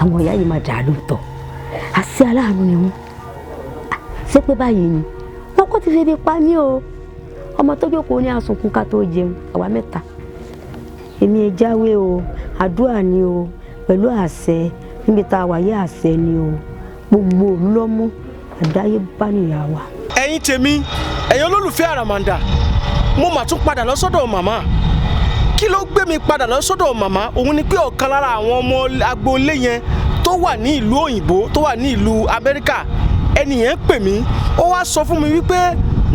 Àwọn ìyá yìí máa dà lóòótọ́, àṣẹ aláàánú ni wọ́n. Ṣé pé báyìí ni wọ́n kò ti fi ebi pa mí o. Ọmọ tó jókòó ní asunkun ká tó jẹun, àwa mẹ́ta. Èmi ẹ jáwé o, àdúrà ni o, pẹ̀lú àṣẹ níbi tá a wà yé àṣẹ ni o, gbogbo òlu lọ́mú àdáyébá nìyá wa. Ẹ̀yin tèmi, ẹ̀yin olólùfẹ́ Àràmàǹdà, mo mà tún padà lọ sọ́dọ̀ màmá. Kí ló gbé mi padà lọ sọ́dọ̀ màmá? Òun ni pé ọ̀kan lára àwọn ọmọ agboolé yẹn tó wà ní ìlú òyìnbó, tó wà ní ìlú Amẹ́ríkà, ẹni yẹn pè mí, ó wá sọ fún mi wípé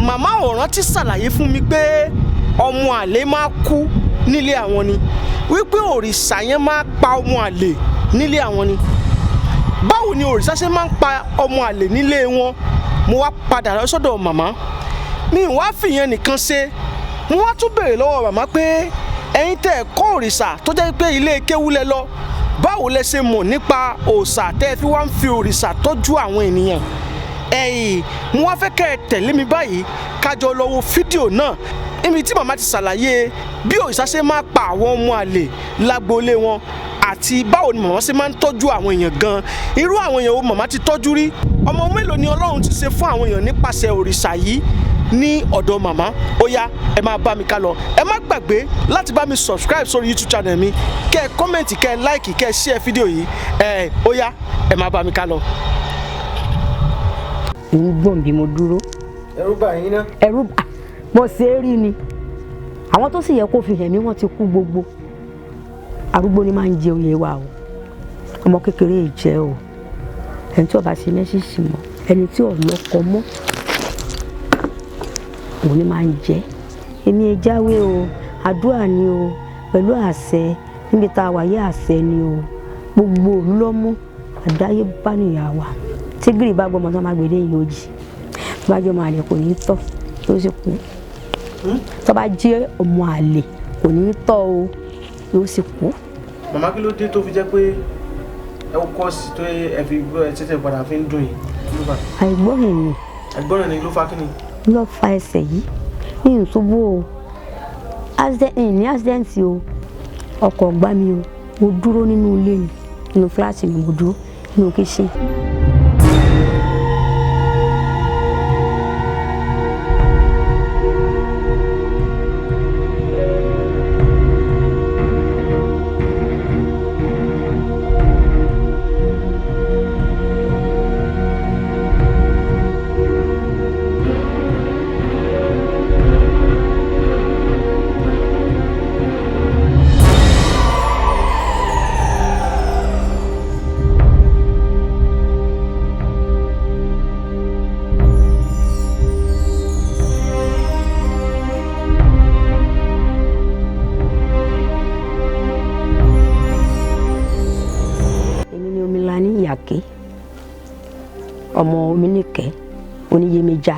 màmá ò rántí ṣàlàyé fún mi pé ọmọ àlè máa kú nílé àwọn ni, wípé òrìṣà yẹn máa pa ọmọ àlè nílé àwọn ni. Báwo ni òrìṣà ṣe máa ń pa ọmọ àlè nílé wọn? Mo wá padà lọ sọ́dọ̀ màmá. Mi wá fìyẹn nìkan ṣe, mo wá tún béèrè lọ́wọ́ màmá pé ẹ̀yin tẹ́ ẹ̀ kọ́ òrìṣà tó jẹ́ pé ilé kéwú lẹ lọ, báwo lẹ ṣe mọ̀ nípa òòṣà tẹ́ ẹ fi wá ń fi òrìṣà tọ́jú àwọn ènìyàn? Ẹ̀yìn mo wá fẹ́ kẹ́ ẹ tẹ̀lé mi báyìí kájọ lọ wo fídíò náà níbi tí màmá ti ṣàlàyé bí òrìṣà ṣe máa pa àwọn ọmọ àlè lágboolé wọn àti báwo ni màmá ṣe máa ń tọ́jú àwọn èèyàn gan. Irú àwọn èèyàn wo màmá ti tọ́jú rí? Ọmọ mélòó ni Ọlọ́run ti ṣe fún àwọn èèyàn nípasẹ̀ òrìṣà yìí ní ọ̀dọ̀ màmá? Ó yá, ẹ máa bá mi ká lọ. Ẹ má gbàgbé láti bá mi subscribe sórí YouTube channel mi, kẹ́ ẹ comment, kẹ́ ẹ like, kẹ́ ẹ share fídíò yìí. Ẹ ó yá, ẹ máa bá mi ká lọ. Ń gbọ̀n bí mo dúró. Ẹ̀rù bà yín ná. Ẹ̀rù bà mo ṣe é rí ni. Àwọn tó sì yẹ kó fi hàn mí wọ́n ti kú gbogbo. Arúgbó ni máa ń jẹ oyè wa o, ọmọ kékeré yìí jẹ o, ẹni tí ó bá ṣe mẹ́sìsì mọ́, ẹni tí ò lọ́kọ mọ́, òun ni máa ń jẹ. Èmi ẹ jáwé o, àdúrà ni o, pẹ̀lú àṣẹ níbi tá a wà yé àṣẹ ni o, gbogbo òlu lọ́mú àdáyébá nìyá wa. Tí gírì bá gbọmọ tó máa gbé dé yìí ó jì, tó bá jẹ́ ọmọ àlè kò ní tọ́ yóò sì kú. Tó bá jẹ́ ọmọ àlè kò ní tọ́ o, yóò sì kú. Màmá, kí ló dé tó fi jẹ́ pé ẹ kọ́ sí tó ẹ fi gbọ́ ẹ tẹ́tẹ́ padà fi ń dùn yìí? Àìgbọ́n ẹ̀yìn. Àìgbọ́n ẹ̀yìn ló fa kí ni? Ló fa ẹsẹ̀ yìí ní ìṣubú o, ní accident o, ọkọ̀ gbá mi o, mo dúró nínú ilé mi, nínú fúláàtì mi mo dúró nínú kíṣìn. Ọmọ Ominíkẹ́ Oníyèméjà.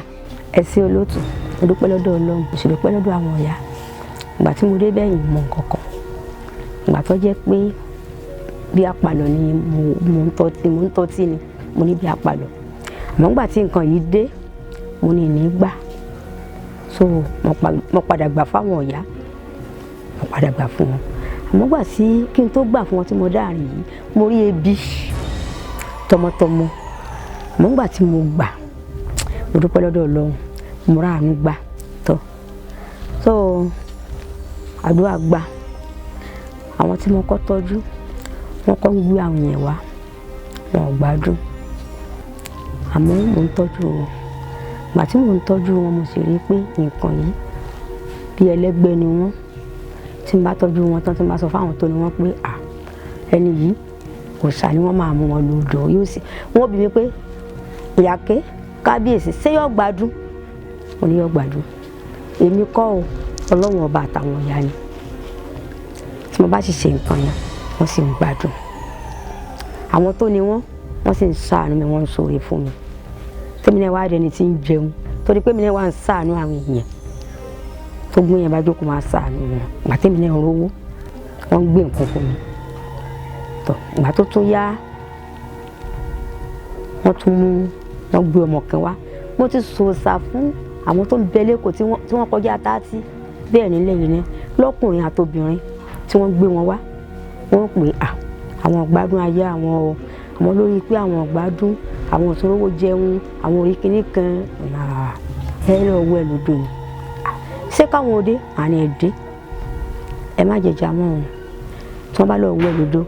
Ẹ ṣé olóòtú, mo dúpẹ́ lọ́dọ̀ Ọlọ́run, mo sì dúpẹ́ lọ́dọ̀ àwọn ìyá. Ìgbà tí mo dé bẹ́yìn mọ̀ nǹkan kan, ìgbà tó jẹ́ pé bí apàlọ̀ ni mo ń tọ́tí ni mo ní bí apàlọ̀. Àmọ́ ìgbà tí nǹkan yìí dé, mo ní ní gbà. So mo padà gbà fáwọn ìyá, mo padà gbà fún wọn. Àmọ́ ìgbà tí kí n tó gbà fún wọn tí mo dáàrin yìí, mo rí ebi tọmọtọmọ. Àmọ́ ìgbà tí mo gbà, mo dúpẹ́ lọ́dọ̀ Ọlọ́run, mo ráàánú gbà tọ́. So àdúrà gbà. Àwọn tí mo kọ́ tọ́jú, wọ́n kọ́ ń gbé àwọn yẹn wá, wọn ò gbádùn. Àmọ́ mò ń tọ́jú wọn. Ìgbà tí mò ń tọ́jú wọn, mo sì rí pé nǹkan yìí bí ẹlẹ́gbẹ́ ni wọ́n. Tí n bá tọ́jú wọn tán, tí n bá sọ fáwọn tó ni wọ́n pé à, ẹni yìí kò sá ni wọ́n máa mú wọn lòdò yóò sì. Wọ́n bi mí pé ìyáké kábíyèsí ṣé yóò gbádùn? Mo ní yóò gbádùn. Èmi kọ́ o, Ọlọ́run ọba àtàwọn ìyá ni. Tí mo bá sì ṣe nǹkan yẹn, wọ́n sì ń gbádùn. Àwọn tó ni wọ́n, wọ́n sì ń ṣàánú mi, wọ́n ń ṣoore fún mi. Tèmi náà wá dẹni tí ń jẹun, torí pé mi náà wá ń ṣàánú àwọn èèyàn. Tó gbé yẹn bá jókòó máa ṣàánú wọn. Ìgbà tèmi náà ń rówó, wọ́n ń gbé nǹkan fún mi. Tọ́ ìgbà tó tún yá, wọ́n tún mú, wọ́n gbé ọmọ kan wá. Mo ti sòsà fún àwọn tó ń bẹ lẹ́kọ̀ọ́ tí wọ́n kọjá 30 bẹ́ẹ̀ nílẹ̀ yìí ni, lọ́kùnrin àtobìnrin tí wọ́n gbé wọn wá. Wọ́n pè à, Àwọn gbádùn ayé àwọn o, àwọn lórí pé àwọn gbádùn, àwọn ò tún rówó jẹun, àwọn orí kinní kan. Ẹ lọ wọ ẹ lódò ni. Ṣé káwọn òde àní ẹ dé, ẹ má jẹjà mọ́ wọn. Tí wọ́n bá lọ wọ ẹ lódò,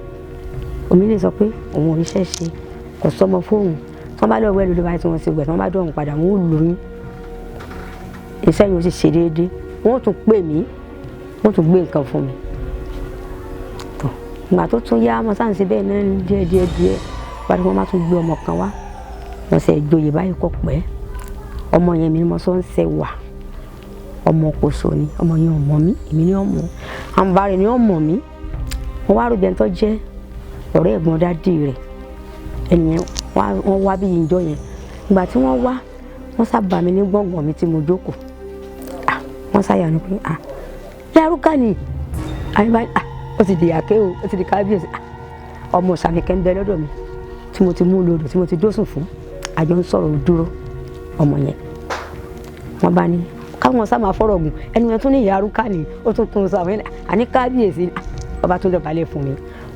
omi lè sọ pé òun ò ríṣẹ́ ṣe, kò sọmọ fóun. Tí wọ́n bá lọ wọ ẹ lódò báyìí tí wọ́n ti wẹ̀, tí wọ́n bá dọ̀hún padà, wọ́n ò lóyún. Iṣẹ́ yìí ó sì ṣe déédéé, wọ́n tún pè mí, wọ́n tún gbé nǹkan fún mi. Tó ìgbà tó tún yá, mo sáà ń ṣe bẹ́ẹ̀ náà díẹ̀ díẹ̀ díẹ̀. Wọ́n bá tún gbé ọmọ kan wá, wọ́n ṣe ìgboyè báyìí kọ̀ pẹ́. Ọmọ yẹn mi ni mo sọ ń ṣe wà, ọmọ kò sọ ni, ọmọ yẹn ò mọ̀ mí, èmi ni ó mọ̀, àwọn bàbá rẹ̀ ni ó mọ̀ mí. Wọ́n wá rògbẹ́ tó jẹ́ ọ̀rẹ́ ẹ̀gbọ́n dádì rẹ̀, ẹnìyẹn wọ́n wá bí ìjọ yẹn. Ìgbà tí wọ́n wá, wọ́n sábà mi ní gbọ̀ngàn mi tí mo jókòó. Wọ́n sáyà ni pé Yaruka ni àyìnbá, ó ti di àké o, ó ti di kábíyèsí. Ọmọ sàmìkẹ́ ń bẹ lọ́dọ̀ mi tí mo ti mú lodò, tí mo ti dósùn fún, àjọ ń sọ̀rọ̀ dúró ọmọ yẹn. Wọ́n bá ní káwọn sá máa fọ̀rọ̀ gùn, ẹni yẹn tún ní Yaruka ni, ó tún tún sọ àwọn yẹn àní kábíyèsí. Ọba tún dọ̀bálẹ̀ fún mi,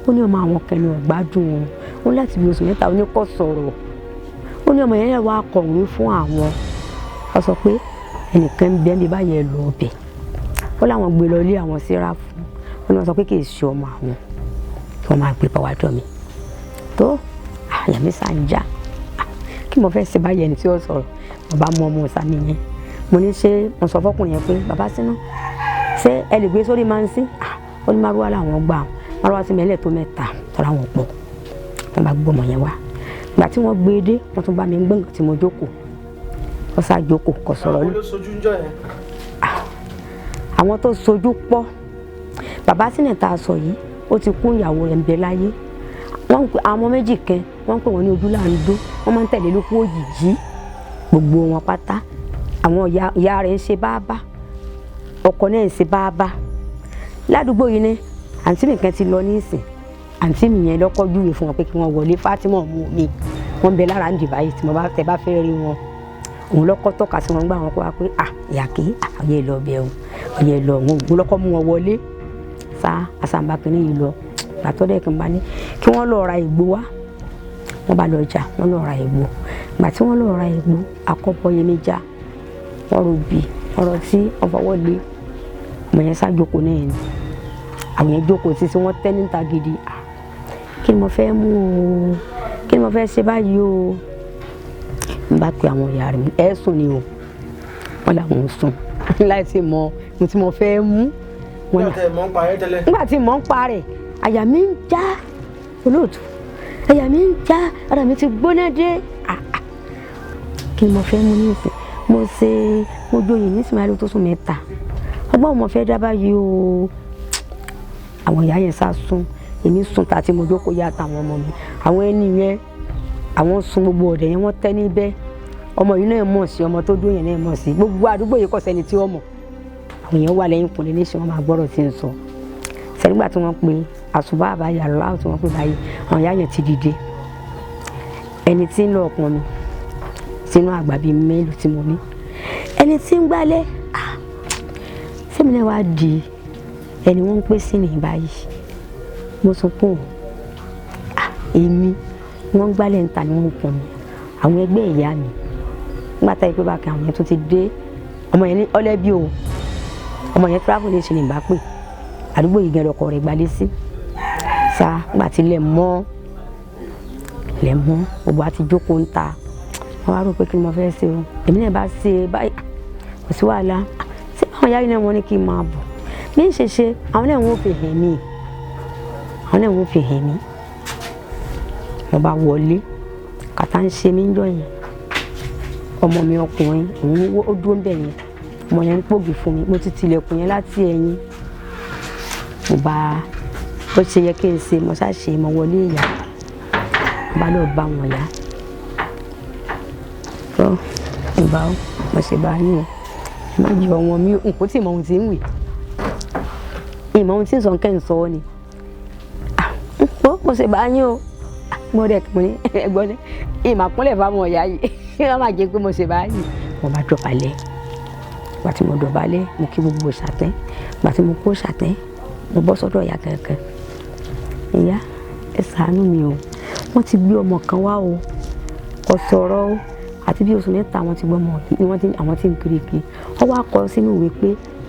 ó ní ọmọ àwọn kẹni ọ̀gbádùn wọn, ó láti bí oṣù mẹ́ta oníkọ̀ sọ̀rọ̀. Ó ní ọmọ yẹn wá kọ̀wé fún àwọn, ó sọ pé ẹnìkan ń bẹ ń bí báyẹn lọ ọbẹ̀. Ó láwọn gbé lọ ilé àwọn síráfù, ó ní wọ́n sọ pé kì í ṣe ọmọ àwọn, kí wọ́n máa gbé bá wa dọ̀ mí. Tó àyà mi sá ń já, kí mo fẹ́ ṣe báyẹn tí ó sọ̀rọ̀. Bàbá mú ọmọ ọ̀sán mi yẹn, mo ní ṣé mo sọ fọkùnrin yẹn pé bàbá sínú ṣé ẹ lè gbé sórí máa ń sí. Ó ní márúwá làwọn gbà, márúwá sí mẹ́lẹ̀ tó mẹ́ta tọ́ra wọn pọ̀. Wọ́n bá gbọ́ ọmọ yẹn wá. Ìgbà tí wọ́n gbé e dé, wọ́n tún bá mi gbọ̀ngàn tí mo jókòó. Wọ́n sá jókòó kò sọ̀rọ̀. Àwọn ló sojú ń jọ yẹn. Àwọn tó sojú pọ̀, bàbá sínú ta sọ yìí, ó ti kú, ìyàwó rẹ̀ ń bẹ láyé. Wọ́n ń pè àwọn méjì kan, wọ́n ń pè wọ́n ní Ojúláńdó, wọ́n máa ń tẹ̀lé lókù òjìjí gbogbo wọn pátá. Àwọn ìyá rẹ̀ ń ṣe báábá, ọkọ náà ń ṣe báábá. Ládùúgbò yìí ni àǹtí mi kan ti lọ ní ìsìn, àǹtí mi yẹn lọ́kọ́ júwe fún wọn pé kí wọ́n wọlé. Fátímọ̀ mú mi, wọ́n bẹ lára ń dì báyìí tí mo bá tẹ bá fẹ́ rí wọn. Òun lọ́kọ́ tọ́ka sí wọn gbà wọn kó wá pé ìyá kí ọyẹ lọ bẹ o, ọyẹ lọ òun. Òun lọ́kọ́ mú wọn wọlé. Sá àsàmbá kìíní yìí lọ, gbàtọ́ dẹ̀ kí n bá ní kí wọ́n lọ ra ìgbó wá. Wọ́n bá lọ jà, wọ́n lọ ra ìgbó. Ìgbà tí wọ́n lọ ra ìgbó, àkọ́bọ̀ yẹn mi já, wọ́n ro bì, wọ́n rọ tí wọ́n fọwọ́ lé. Ọmọ yẹn sá jókòó náà ni, àwọn yẹn jókòó títí wọ́n tẹ́ níta gidi. Kí ni mo fẹ́ mú o, kí ni mo fẹ́ ṣe báyìí o? N bá pe àwọn ìyá rẹ̀, ẹ sùn ni o, wọ́n làwọn ń sùn láìsí mọ ohun tí mo fẹ́ mú. Nígbà tí mò ń pa rẹ̀, àyà mi ń já olóòtú, àyà mi ń já, ara mi ti gbóná dé. Kí ni mo fẹ́ mú ní ìsìn? Mo ṣe mo joyè ní ìsìn tó sùn mẹ́ta, ọgbọ́n mo fẹ́ dá báyìí o. Àwọn ìyá yẹn sá sùn, èmi sùn tà tí mo jókòó yá àtàwọn ọmọ mi. Àwọn ẹni yẹn àwọn sun gbogbo ọ̀dẹ̀ yẹn, wọ́n tẹ́ níbẹ̀. Ọmọ yìí náà mọ̀ sí, ọmọ tó dún yẹn náà mọ̀ sí, gbogbo àdúgbò yìí kò sẹ́ni tí ó mọ̀. Àwọn yẹn wà lẹ́yìn kùnlé níṣẹ́, wọ́n máa gbọ́rọ̀ tí ń sọ. Sẹ́nígbà tí wọ́n pe àṣùbà àbáyà lọ́wọ́ tí wọ́n pe báyìí, àwọn ìyá yẹn ti dìde. Ẹni tí ń lọ ọkàn mi sínú àgbà bíi mélòó tí mo ní, ẹni tí ń gbálẹ̀, sẹ́mi náà wá di ẹni wọ́n ń pè sí ní báyìí. Mo sunkún, èmi wọ́n ń gbálẹ̀ ń ta ni wọ́n ń pọn mi. Àwọn ẹgbẹ́ ìyá mi nígbà táyé pé bákan àwọn yẹn tó ti dé. Ọmọ yẹn ní ọlẹ́bí o, ọmọ yẹn travel ní ìṣẹ̀lẹ̀ ìbá pè àdúgbò yìí gan lọkọ rẹ̀ gbalé sí. Sá nígbà tí lẹ̀ mọ́ lẹ̀ mọ́ gbogbo àti jókòó ń ta. Wọ́n wá rò pé kí ni mo fẹ́ ṣe o, èmi náà bá ṣe báyìí kò sí wàhálà. Ṣé àwọn ìyá yìí náà wọ́n ní kí n máa bọ̀ bí ń ṣe ṣe, àwọn náà wọ́n fi hàn mí, àwọn náà wọ́n fi hàn mí. Mo bá wọlé, kàtà ń ṣe mí ń jọ yẹn. Ọmọ mi ọkùnrin òun ó dúró ń bẹ̀ yẹn, ọmọ yẹn ń pògì fún mi, mo ti tilẹ̀kùn yẹn láti ẹ̀yìn. Mo bá bó ṣe yẹ kí n ṣe, mo ṣá ṣe, mo wọlé ìyá, mo bá lọ bá wọn yá. Tó ìbá ó, mo ṣe bá yín o, ẹ má jẹ ọmọ mi, n kò tí ì mọ ohun tí ń wì, ìmọ̀ ohun tí ń sọ kẹ́ ń sọ ọ́ ni. Mo ṣe bá yín o, mo dẹ̀ mo ní ẹ̀gbọ́n ní ìmọ̀ àkúnlẹ̀ fáwọn ọ̀yá yìí, wọ́n máa jẹ́ pé mo ṣe bá yín. Mo bá dọ̀bálẹ̀, ìgbà tí mo dọ̀bálẹ̀, mo kí gbogbo ṣàtẹ́. Ìgbà tí mo kó ṣàtẹ́, mo bọ́ sọ́dọ̀ ìyá kankan. Ìyá Ẹ ṣàánú mi o, wọ́n ti gbé ọmọ kan wá o, kò sọ̀rọ̀ o, àti bí oṣù 3 wọ́n ti gbọ́ ọmọ ni wọ́n ti àwọn ti ń kiri kiri. Ó wá kọ sínú ìwé pé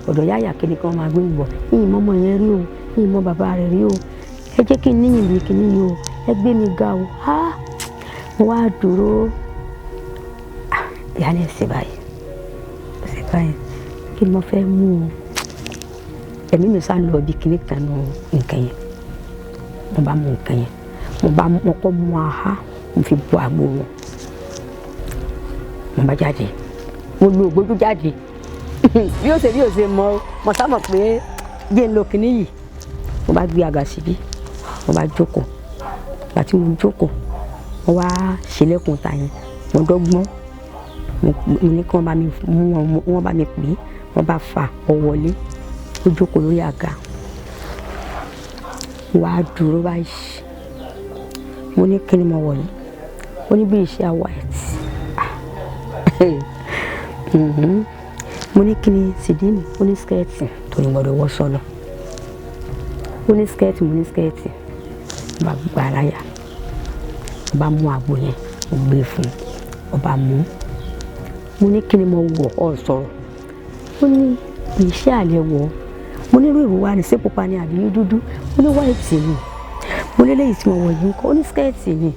ọ̀dọ̀ yáyà kí ni kí wọ́n máa gbé ìbọ̀. Yìnyín mọ́ ọmọ yẹn rí o, yìnyín mọ́ bàbá rẹ̀ rí o, ẹ jẹ́ kí n níyìn bí kíní yìí o, ẹ gbé mi ga o. Ha, mo wá dúró. Ìyá ni ẹ ṣe báyìí, ẹ ṣe báyìí, kí ni mo fẹ́ mú o? Ẹ̀mí mi sá lọ bí kíní kan nù nǹkan yẹn. Mo bá mú nǹkan yẹn, mo bá mo kọ́ mú aha, mo fi bu àgbo wọn. Mo bá jáde, mo lu ògbójú jáde. Bí ó ṣe bí ó ṣe mọ, mo sá mọ̀ pé jẹ́ ń lo kíní yìí. Mo bá gbé àga síbí, mo bá jókòó. Ìgbà tí mo jókòó, mo wá ṣílẹ̀kùn ta yẹn, mo dọ́gbọ́n. Mo ní kí wọ́n bá mi mú wọn, wọ́n bá mi pè é, wọ́n bá fa ọ wọlé. Ó jókòó lórí àga. Mo wá dúró báyìí. Mo ní kí ni mo wọ̀ yìí? Ó ní bí iṣẹ́ white. Mo ní kí ni tìdí mi? Ó ní skẹ́ẹ̀tì tó ní gbọ́dọ̀ wọ́ sọ́nà. Ó ní skẹ́ẹ̀tì, mo ní skẹ́ẹ̀tì. Mo bá gba aláya. Mo bá mú àgbo yẹn, mo gbé fún un. Ó bá mú. Mo ní kí ni mo wọ̀? Ó sọ̀rọ̀. Ó ní iṣẹ́ àlẹ́ wọ̀. Mo ní irú ìwọ wa ni, ṣé pupa ni àbí dúdú? Ó ní white ni. Mo ní eléyìí tí mo wọ̀ yìí ńkọ́? Ó ní skẹ́ẹ̀tì ni.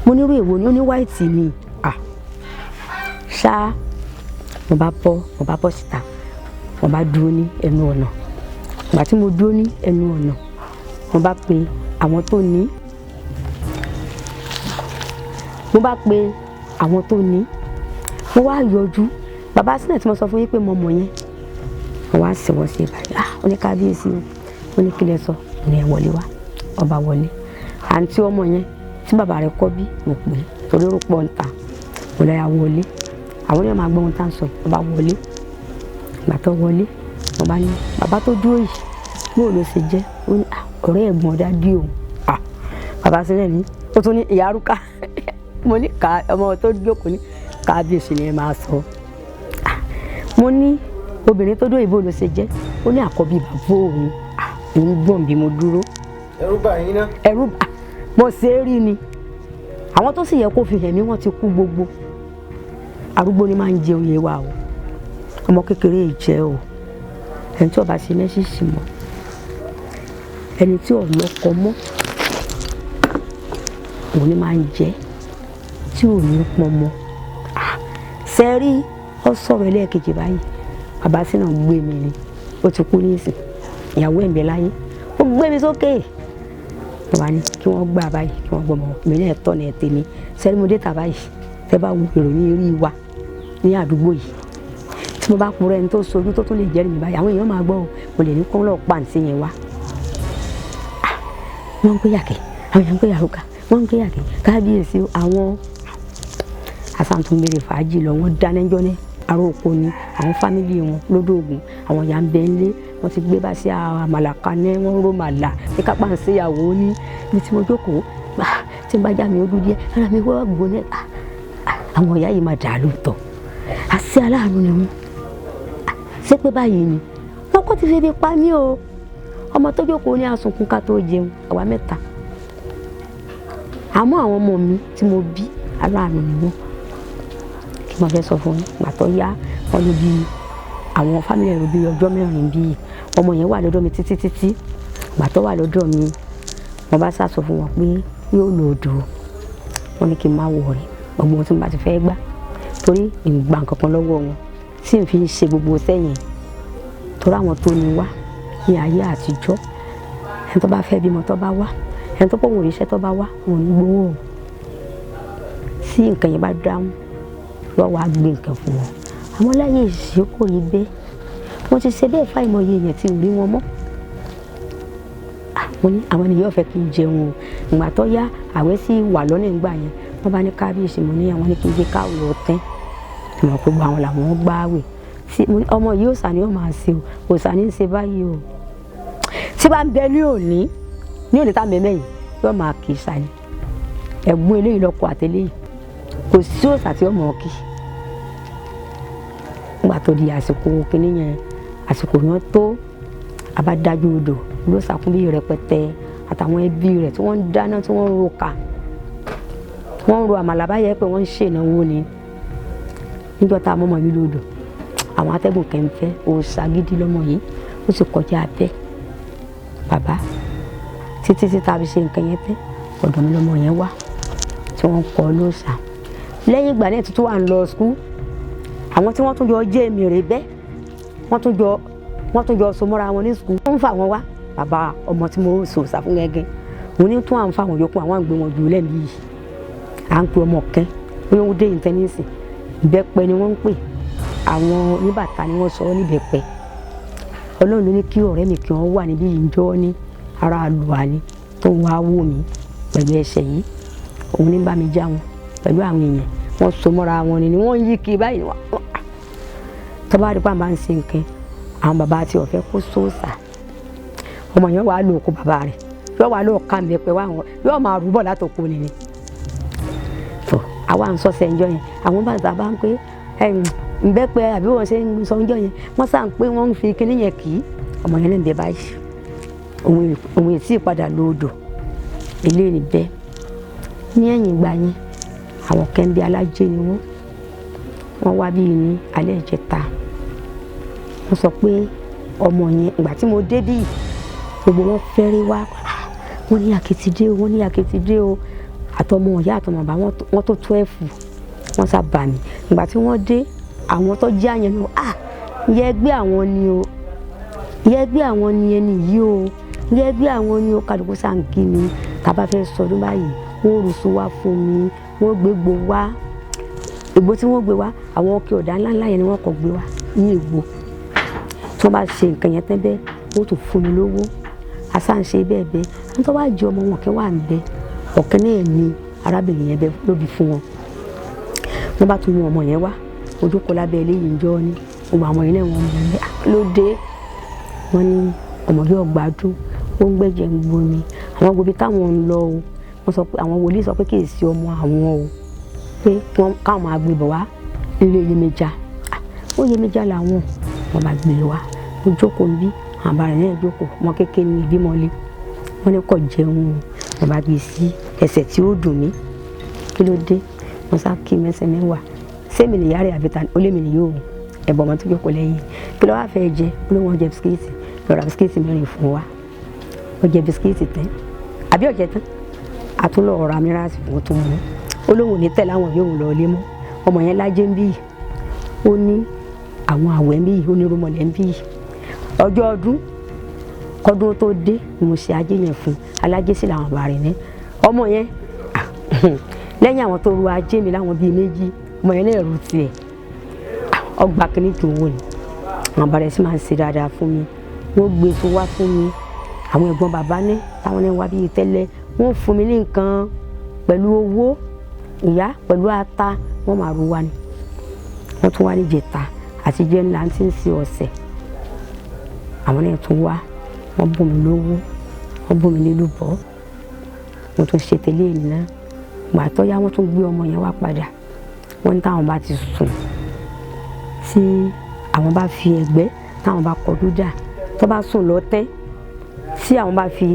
Mo ní irú èwo ni? Ó ní white ni. Ah, ṣá, mo bá bọ́, mo bá bọ́ síta. Mo bá dúró ní ẹnu ọ̀nà. Ìgbà tí mo dúró ní ẹnu ọ̀nà, mo bá pe àwọn tó ní. Mo bá pe àwọn tó ní. Mo wá yọjú. Bàbá sílẹ̀ tí mo sọ fún yín pé mo mọ̀ yẹn. Mo wá sìnwọ́n sí ìbàdí. Ah, ó ní kábíyèsí o. Ó ní kí lẹ sọ? Ó ní ẹ wọlé wá. Ọba wọlé. Àǹtí ọmọ yẹn tí bàbá rẹ̀ kọ́ bí, mo pè é torí ó pọ̀ ń ta. Mo lọ ya wọlé. Àwọn ènìyàn máa gbọ́ ohun tá à ń sọ. Ọba wọlé. Ìgbà tó wọlé, mo bá ní bàbá tó dúró yìí, bóò ló ṣe jẹ́? Ó ní ah, ọ̀rẹ́ ẹ̀gbọ́n dádì òun. Ah, bàbá sílẹ̀ ní. Ó tún ní ìyá arúgbó. Mo ní ká ọmọ tó jókòó ní kábíyèsí ni ẹ máa sọ. Ah, mo ní obìnrin tó dúró yìí bóò ló ṣe jẹ́? Ó ní àkọ́bí bàbá òun. Ah, òun gbọ̀n bí mo dúró. Ẹ̀rù bà yín ná. Ẹ̀rù bà, mo ṣe é rí ni. Àwọn tó sì yẹ kó fi hàn mí wọ́n ti kú gbogbo. Arúgbó ni máa ń jẹ oyè wa o. Ọmọ kékeré yìí jẹ́ o. Ẹni tí ó bá ṣe mẹ́sìsì mọ́, ẹni tí ò lọ́kọ mọ́, òun ni máa ń jẹ, tí ò ní pọn mọ́. Ah, ṣe rí, ó sọ̀rọ̀ ẹlẹ́ẹ̀kejì báyìí. Bàbá sínú gbé mi ni. Ó ti kú nísìn. Ìyàwó ẹ̀ ń bẹ láyé. Ó gbé mi sókè. Mo bá ní kí wọ́n gbà báyìí, kí wọ́n gbọ́ ọmọ mi náà tọ̀nà ẹ̀ tèmi. Ṣé rí mo dé tà báyìí? Tẹ́ bá wo ìròyìn eré wa ní àdúgbò yìí. Tí mo bá purọ́ ẹni tó sojú tó tún lè jẹ́rìí mi báyìí, àwọn èèyàn máa gbọ́ o. Mo lè ní kó lọ pa àǹtí yẹn wá. Ah, wọ́n ń pè yàkẹ́, àwọn èèyàn ń pè yàrúkà, wọ́n ń pè yàkẹ́. Kábíyèsí àwọn asantunbere fàájì lọ, wọ́n dáná ẹjọ́ ní ará oko ni, àwọn fámìlì wọn lódògùn, àwọn ìyá ń bẹ ńlé, wọ́n ti gbé bá sí àmàlà kaná, wọ́n ró màlà, ní kápá ń ṣèyàwó ní ibi tí mo jókòó. Ah, tí n bá já mi ó dúdú díẹ̀, ara mi wá gbóná. Ah, àwọn ìyá yìí máa dà lóòótọ́. Àṣé aláàánú ni wọ́n. Ah, ṣé pé báyìí ni? Wọ́n kò ti fi ebi pa mí o. Ọmọ tó jókòó ní asunkun ká tó jẹun, àwa mẹ́ta. Àmọ́ àwọn ọmọ mi tí mo bí, aláàánú ni wọ́n. Kí mo fẹ́ sọ fún yín, ìgbà tó yá, wọ́n ló bí àwọn fámìlì rẹ̀ bí ọjọ́ mẹ́rin bí. Ọmọ yẹn wà lọ́dọ̀ mi títí títí. Ìgbà tó wà lọ́dọ̀ mi, mo bá sá sọ fún wọn pé yóò lò odò. Wọ́n ní kí n má wọrí, gbogbo ohun tí mo bá ti fẹ́ gbà. Torí ìgbà nǹkan kan lọ́wọ́ wọn tí n fi ń ṣe gbogbo sẹ́yìn. Torí àwọn tó ní wá ní ayé àtijọ́, ẹni tó bá fẹ́ bímọ tó bá wá, ẹni tó pọ̀ wọ́n ríṣẹ́ tó bá wá, wọ́n ní gbowó. Tí nǹkan yẹn bá dáhùn, wọ́n wá gbé nǹkan fún wọn. Àmọ́ láyé ìṣe kò rí bẹ́ẹ̀. Wọ́n ti ṣe bẹ́ẹ̀ fáìmọye èèyàn tí ò rí wọn mọ́. Ah, mo ní àwọn ènìyàn fẹ́ kí n jẹun o. Ìgbà tó yá, àwẹ̀ sì wà lọ́nà ìgbà yẹn. Wọ́n bá ní kábíyèsí, mo ní àwọn ní kí n jẹ́ káwé ọ̀tẹ́. Mo mọ̀ pé gbogbo àwọn làwọn gbá àwẹ̀. Tí mo ní ọmọ yìí òòṣà ni ó máa ṣe o, òòṣà ní í ṣe báyìí o. Tí bá ń bẹ ní òní, ní òní tá mẹ́mẹ́ yìí, yóò máa kì í ṣá ni. Ẹ̀gbọ́n eléyìí lọkọ àtẹlẹ́yìí. Kò sí òòṣà tí ó mọ̀ ọ́ kì. Nígbà tó di àsìkò kíní yẹn, àsìkò yẹn tó, a bá dájú odò, ló sàkún bí rẹpẹtẹ. Àtàwọn ẹbí rẹ̀ tí wọ́n ń dáná, tí wọ́n ń roka, wọ́n ń ro àmàlà báyẹn pé wọ́n ń ṣènáwó ni. Níjọ́ tá a mọ́mọ́ yìí lódò, àwọn atẹ́gùn kẹ́ńfẹ́ òòṣà gidi lọ́mọ yìí, ó sì kọjá abẹ́ bàbá títí tí tá a fi ṣe nǹkan yẹn tẹ́. Ọ̀dọ̀ mi lọ́mọ yẹn wá tí wọ́n kọ́ lóòṣà. Lẹ́yìn ìgbà náà tuntun wà ń lọ skul, àwọn tí wọ́n tún jọ jẹ́ èmi rè bẹ́, wọ́n tún jọ so mọ́ra wọn ní skul, wọ́n ń fà wọ́n wá. Bàbá ọmọ tí mo sòòṣà fún gẹ́gẹ́ òun ní tún à ń fa àwọn yòókù, àwọn àgbẹ̀ wọn jù lẹ́nu yìí. À ń pe ọmọ kẹ́ bóyá ó dé ìtẹ́nísì, ìbẹ́pẹ ni wọ́n ń pè, àwọn oníbàtà ni wọ́n sọ ọ́ níbẹ̀pẹ. Ọlọ́run ló ní kí ọ̀rẹ́ mi kí wọ́n wà níbí yìí ń jọ́ ní ara àlùwà ni tó ń wá wò mí pẹ̀lú ẹsẹ̀ yìí. Òun ní bá mi já wọn pẹ̀lú àwọn èèyàn, wọ́n so mọ́ra wọn ni wọ́n ń yí kiri báyìí. Tó bá rí pa máa ń ṣe nǹkan, àwọn bàbá àti ọ̀fẹ́ kó sóòsà, ọmọ yẹn wàá lò kó bàbá rẹ̀ yóò wàá lò ká mi pẹ̀ wá, àwọn yóò máa rúbọ̀ látòkò nìyẹn. Tó àwa ń sọ̀sẹ̀ ńjọ́ yẹn, àwọn bàtà bá ń pé ǹbẹ́pẹ àbí wọ́n ṣe ń sọ ńjọ́ yẹn, wọ́n sà ń pé wọ́n ń fi kinní yẹn kì í ọmọ yẹn náà ń bẹ báyìí. Òun èsì padà lóòdò eléyìí bẹ́ẹ̀. Ní ẹ̀yìn ìgbà yẹn, àwọn kẹ́ńbí alájẹ ni wọ́n wá bíi ní alẹ́ ìjẹta. Wọ́n sọ pé ọmọ yẹn, ìgbà tí mo dé bíi, gbogbo wọn fẹ́rẹ́ wá, wọ́n ní àkìtìdé o, wọ́n ní àkìtìdé o, àtọmọ ìyá àtọmọ bàbá wọn tó 12, wọ́n sábà mí. Ìgbà tí wọ́n dé, àwọn tó jẹ́ àyẹn ni, ah, ìyá ẹgbẹ́ àwọn ni o, ìyá ẹgbẹ́ àwọn ni ẹni yìí o, ìyá ẹgbẹ́ àwọn ni o. Kálukú sáǹkì mi tàbá fẹ́ sọdún báyìí, wọ́n rùsùn wá fún mi, wọ́n gbé gbó wá. Ìgbó tí wọ́n gbé wá, àwọn ọkẹ́ ọ̀dà ńláńlá yẹn ni wọ́n kọ́ gbé wá ní ìgbó. Tí wọ́n bá ṣe nǹkan yẹn tán bẹ́ẹ̀, wọ́n tún fún mi lówó asáǹṣe bẹ́ẹ̀ bẹ́ẹ̀. Wọ́n tó wá jẹ ọmọ wọn kẹ́ wà ń bẹ ọ̀kẹ́ náà ni arábìnrin yẹn bẹ lóbi fún wọn. Wọ́n bá tún mú ọmọ yẹn wá ojókòó lábẹ́ eléyìí ń jọ́ ní gbogbo àwọn yẹn náà, wọ́n mú un lóde. Wọ́n ní ọmọ yóò gbádùn, ó ń gbẹ̀jẹ̀ ń gbomi. Àwọn gbòbí táwọn ń lọ o, wọ́n sọ pé àwọn wòlíì sọ pé kì í ṣe ọmọ àwọn o, pé wọ́n káwọn máa gbé bọ̀ wá nílé Yemọja. Ó Yemọja làwọn, wọ́n bá gbé wá, ó jókòó bí àwọn bàrẹ̀ náà jókòó. Ọmọ kékeré ní ìbímọ lé, wọ́n ní kò jẹun. Wọ́n bá gbé sí ẹsẹ̀ tí ó dùn mí. Kí ló dé? Wọ́n sá kí mẹ́sẹ̀ mẹ́wàá sẹ́mi nìyá rẹ̀ àbí tani ó lé mi nìyó o. Ẹ̀bọ̀n ọmọ tó jókòó lẹ́yìn, kí ló wá fẹ́ jẹ? Ó ló wọ́n jẹ bisikíìtì. Lọ ra bisikíìtì mẹ́rin fún wa. Ó jẹ bisikíìtì tán àbí ọ̀jẹ̀ tán, àtúnlọ̀ ọ̀rọ̀ amíràsì fún tó mú. Ó lóun ò ní tẹ̀lé àwọn yóò lọ ilé mọ́. Ọmọ yẹn lájẹ́ ń bí, ó ní àwọn àwẹ̀ ń bí, ó ní rúmọlẹ̀ ń bí. Ọjọ́ ọdún kọ́dún tó dé ni mo ṣe ajé yẹn fún alájẹ́ sí làwọn bàbá rẹ̀ ní ọmọ yẹn. Lẹ́yìn àwọn tó ru ajé mi láwọn bíi méjì, ọmọ yẹn náà ru tiẹ̀, ọgbà kìíní tó wò ni. Àwọn bàbá rẹ̀ sì máa ń ṣe dáadáa fún mi, wọ́n gbé fún wá fún mi. Àwọn ẹ̀gbọ́n bàbá ní táwọn náà wá bíi tẹ́lẹ̀, wọ́n fún mi ní nǹkan pẹ̀lú owó ìyá pẹ̀lú ata, wọ́n máa ru wa ni. Wọ́n tún wá ní jẹta àti jẹ́ ńlá tí ń ṣe ọ̀sẹ̀, àwọn náà tún wá, wọ́n bùn mí lówó, wọ́n bùn mí lélùbọ́. Wọ́n tún ṣe tẹ́lẹ̀ èmi náà. Gbà tó yá, wọ́n tún gbé ọmọ yẹn wá padà. Wọ́n ní táwọn bá ti sùn, tí àwọn bá fi ẹ̀gbẹ́ táwọn bá kọjú dà, tó bá sùn lọ tẹ́, tí àwọn bá fi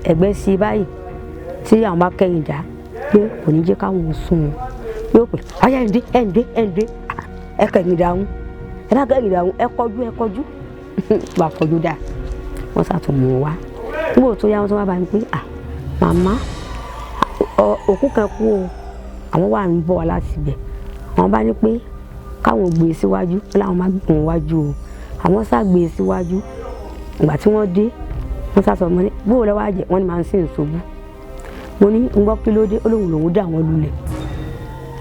ẹ̀gbẹ́ sí báyìí, tí àwọn bá kẹ́yìn dá, pé kò ní jẹ́ káwọn sùn, yóò pè ọyá, ẹ̀ǹdé ẹ̀ǹdé ẹ̀ǹdé, ẹ kẹ́yìn dáhùn, ẹ bá kẹ́yìn dáhùn, ẹ kọjú, ẹ kọjú, bá kọjú dà. Wọ́n ṣàtúnmọ̀ wá. Nígbà tó yá, wọ́n tún wá bá mi pé, à màmá, òkú kan kú o, àwọn wà ń bọ̀ wá láti ibẹ̀. Àwọn bá ní pé káwọn gbé e síwájú, láwọn má gbé wọn wájú o. Àwọn sá gbé e síwájú. Ìgbà tí wọ́n dé, wọ́n sá sọ mọ́ ní bóò lọ́wọ́ àjẹ́, wọ́n ní máa ń sìn ṣubú. Mo ní ń gbọ́, kí ló dé? Ó lóun lòún dà wọ́n lulẹ̀.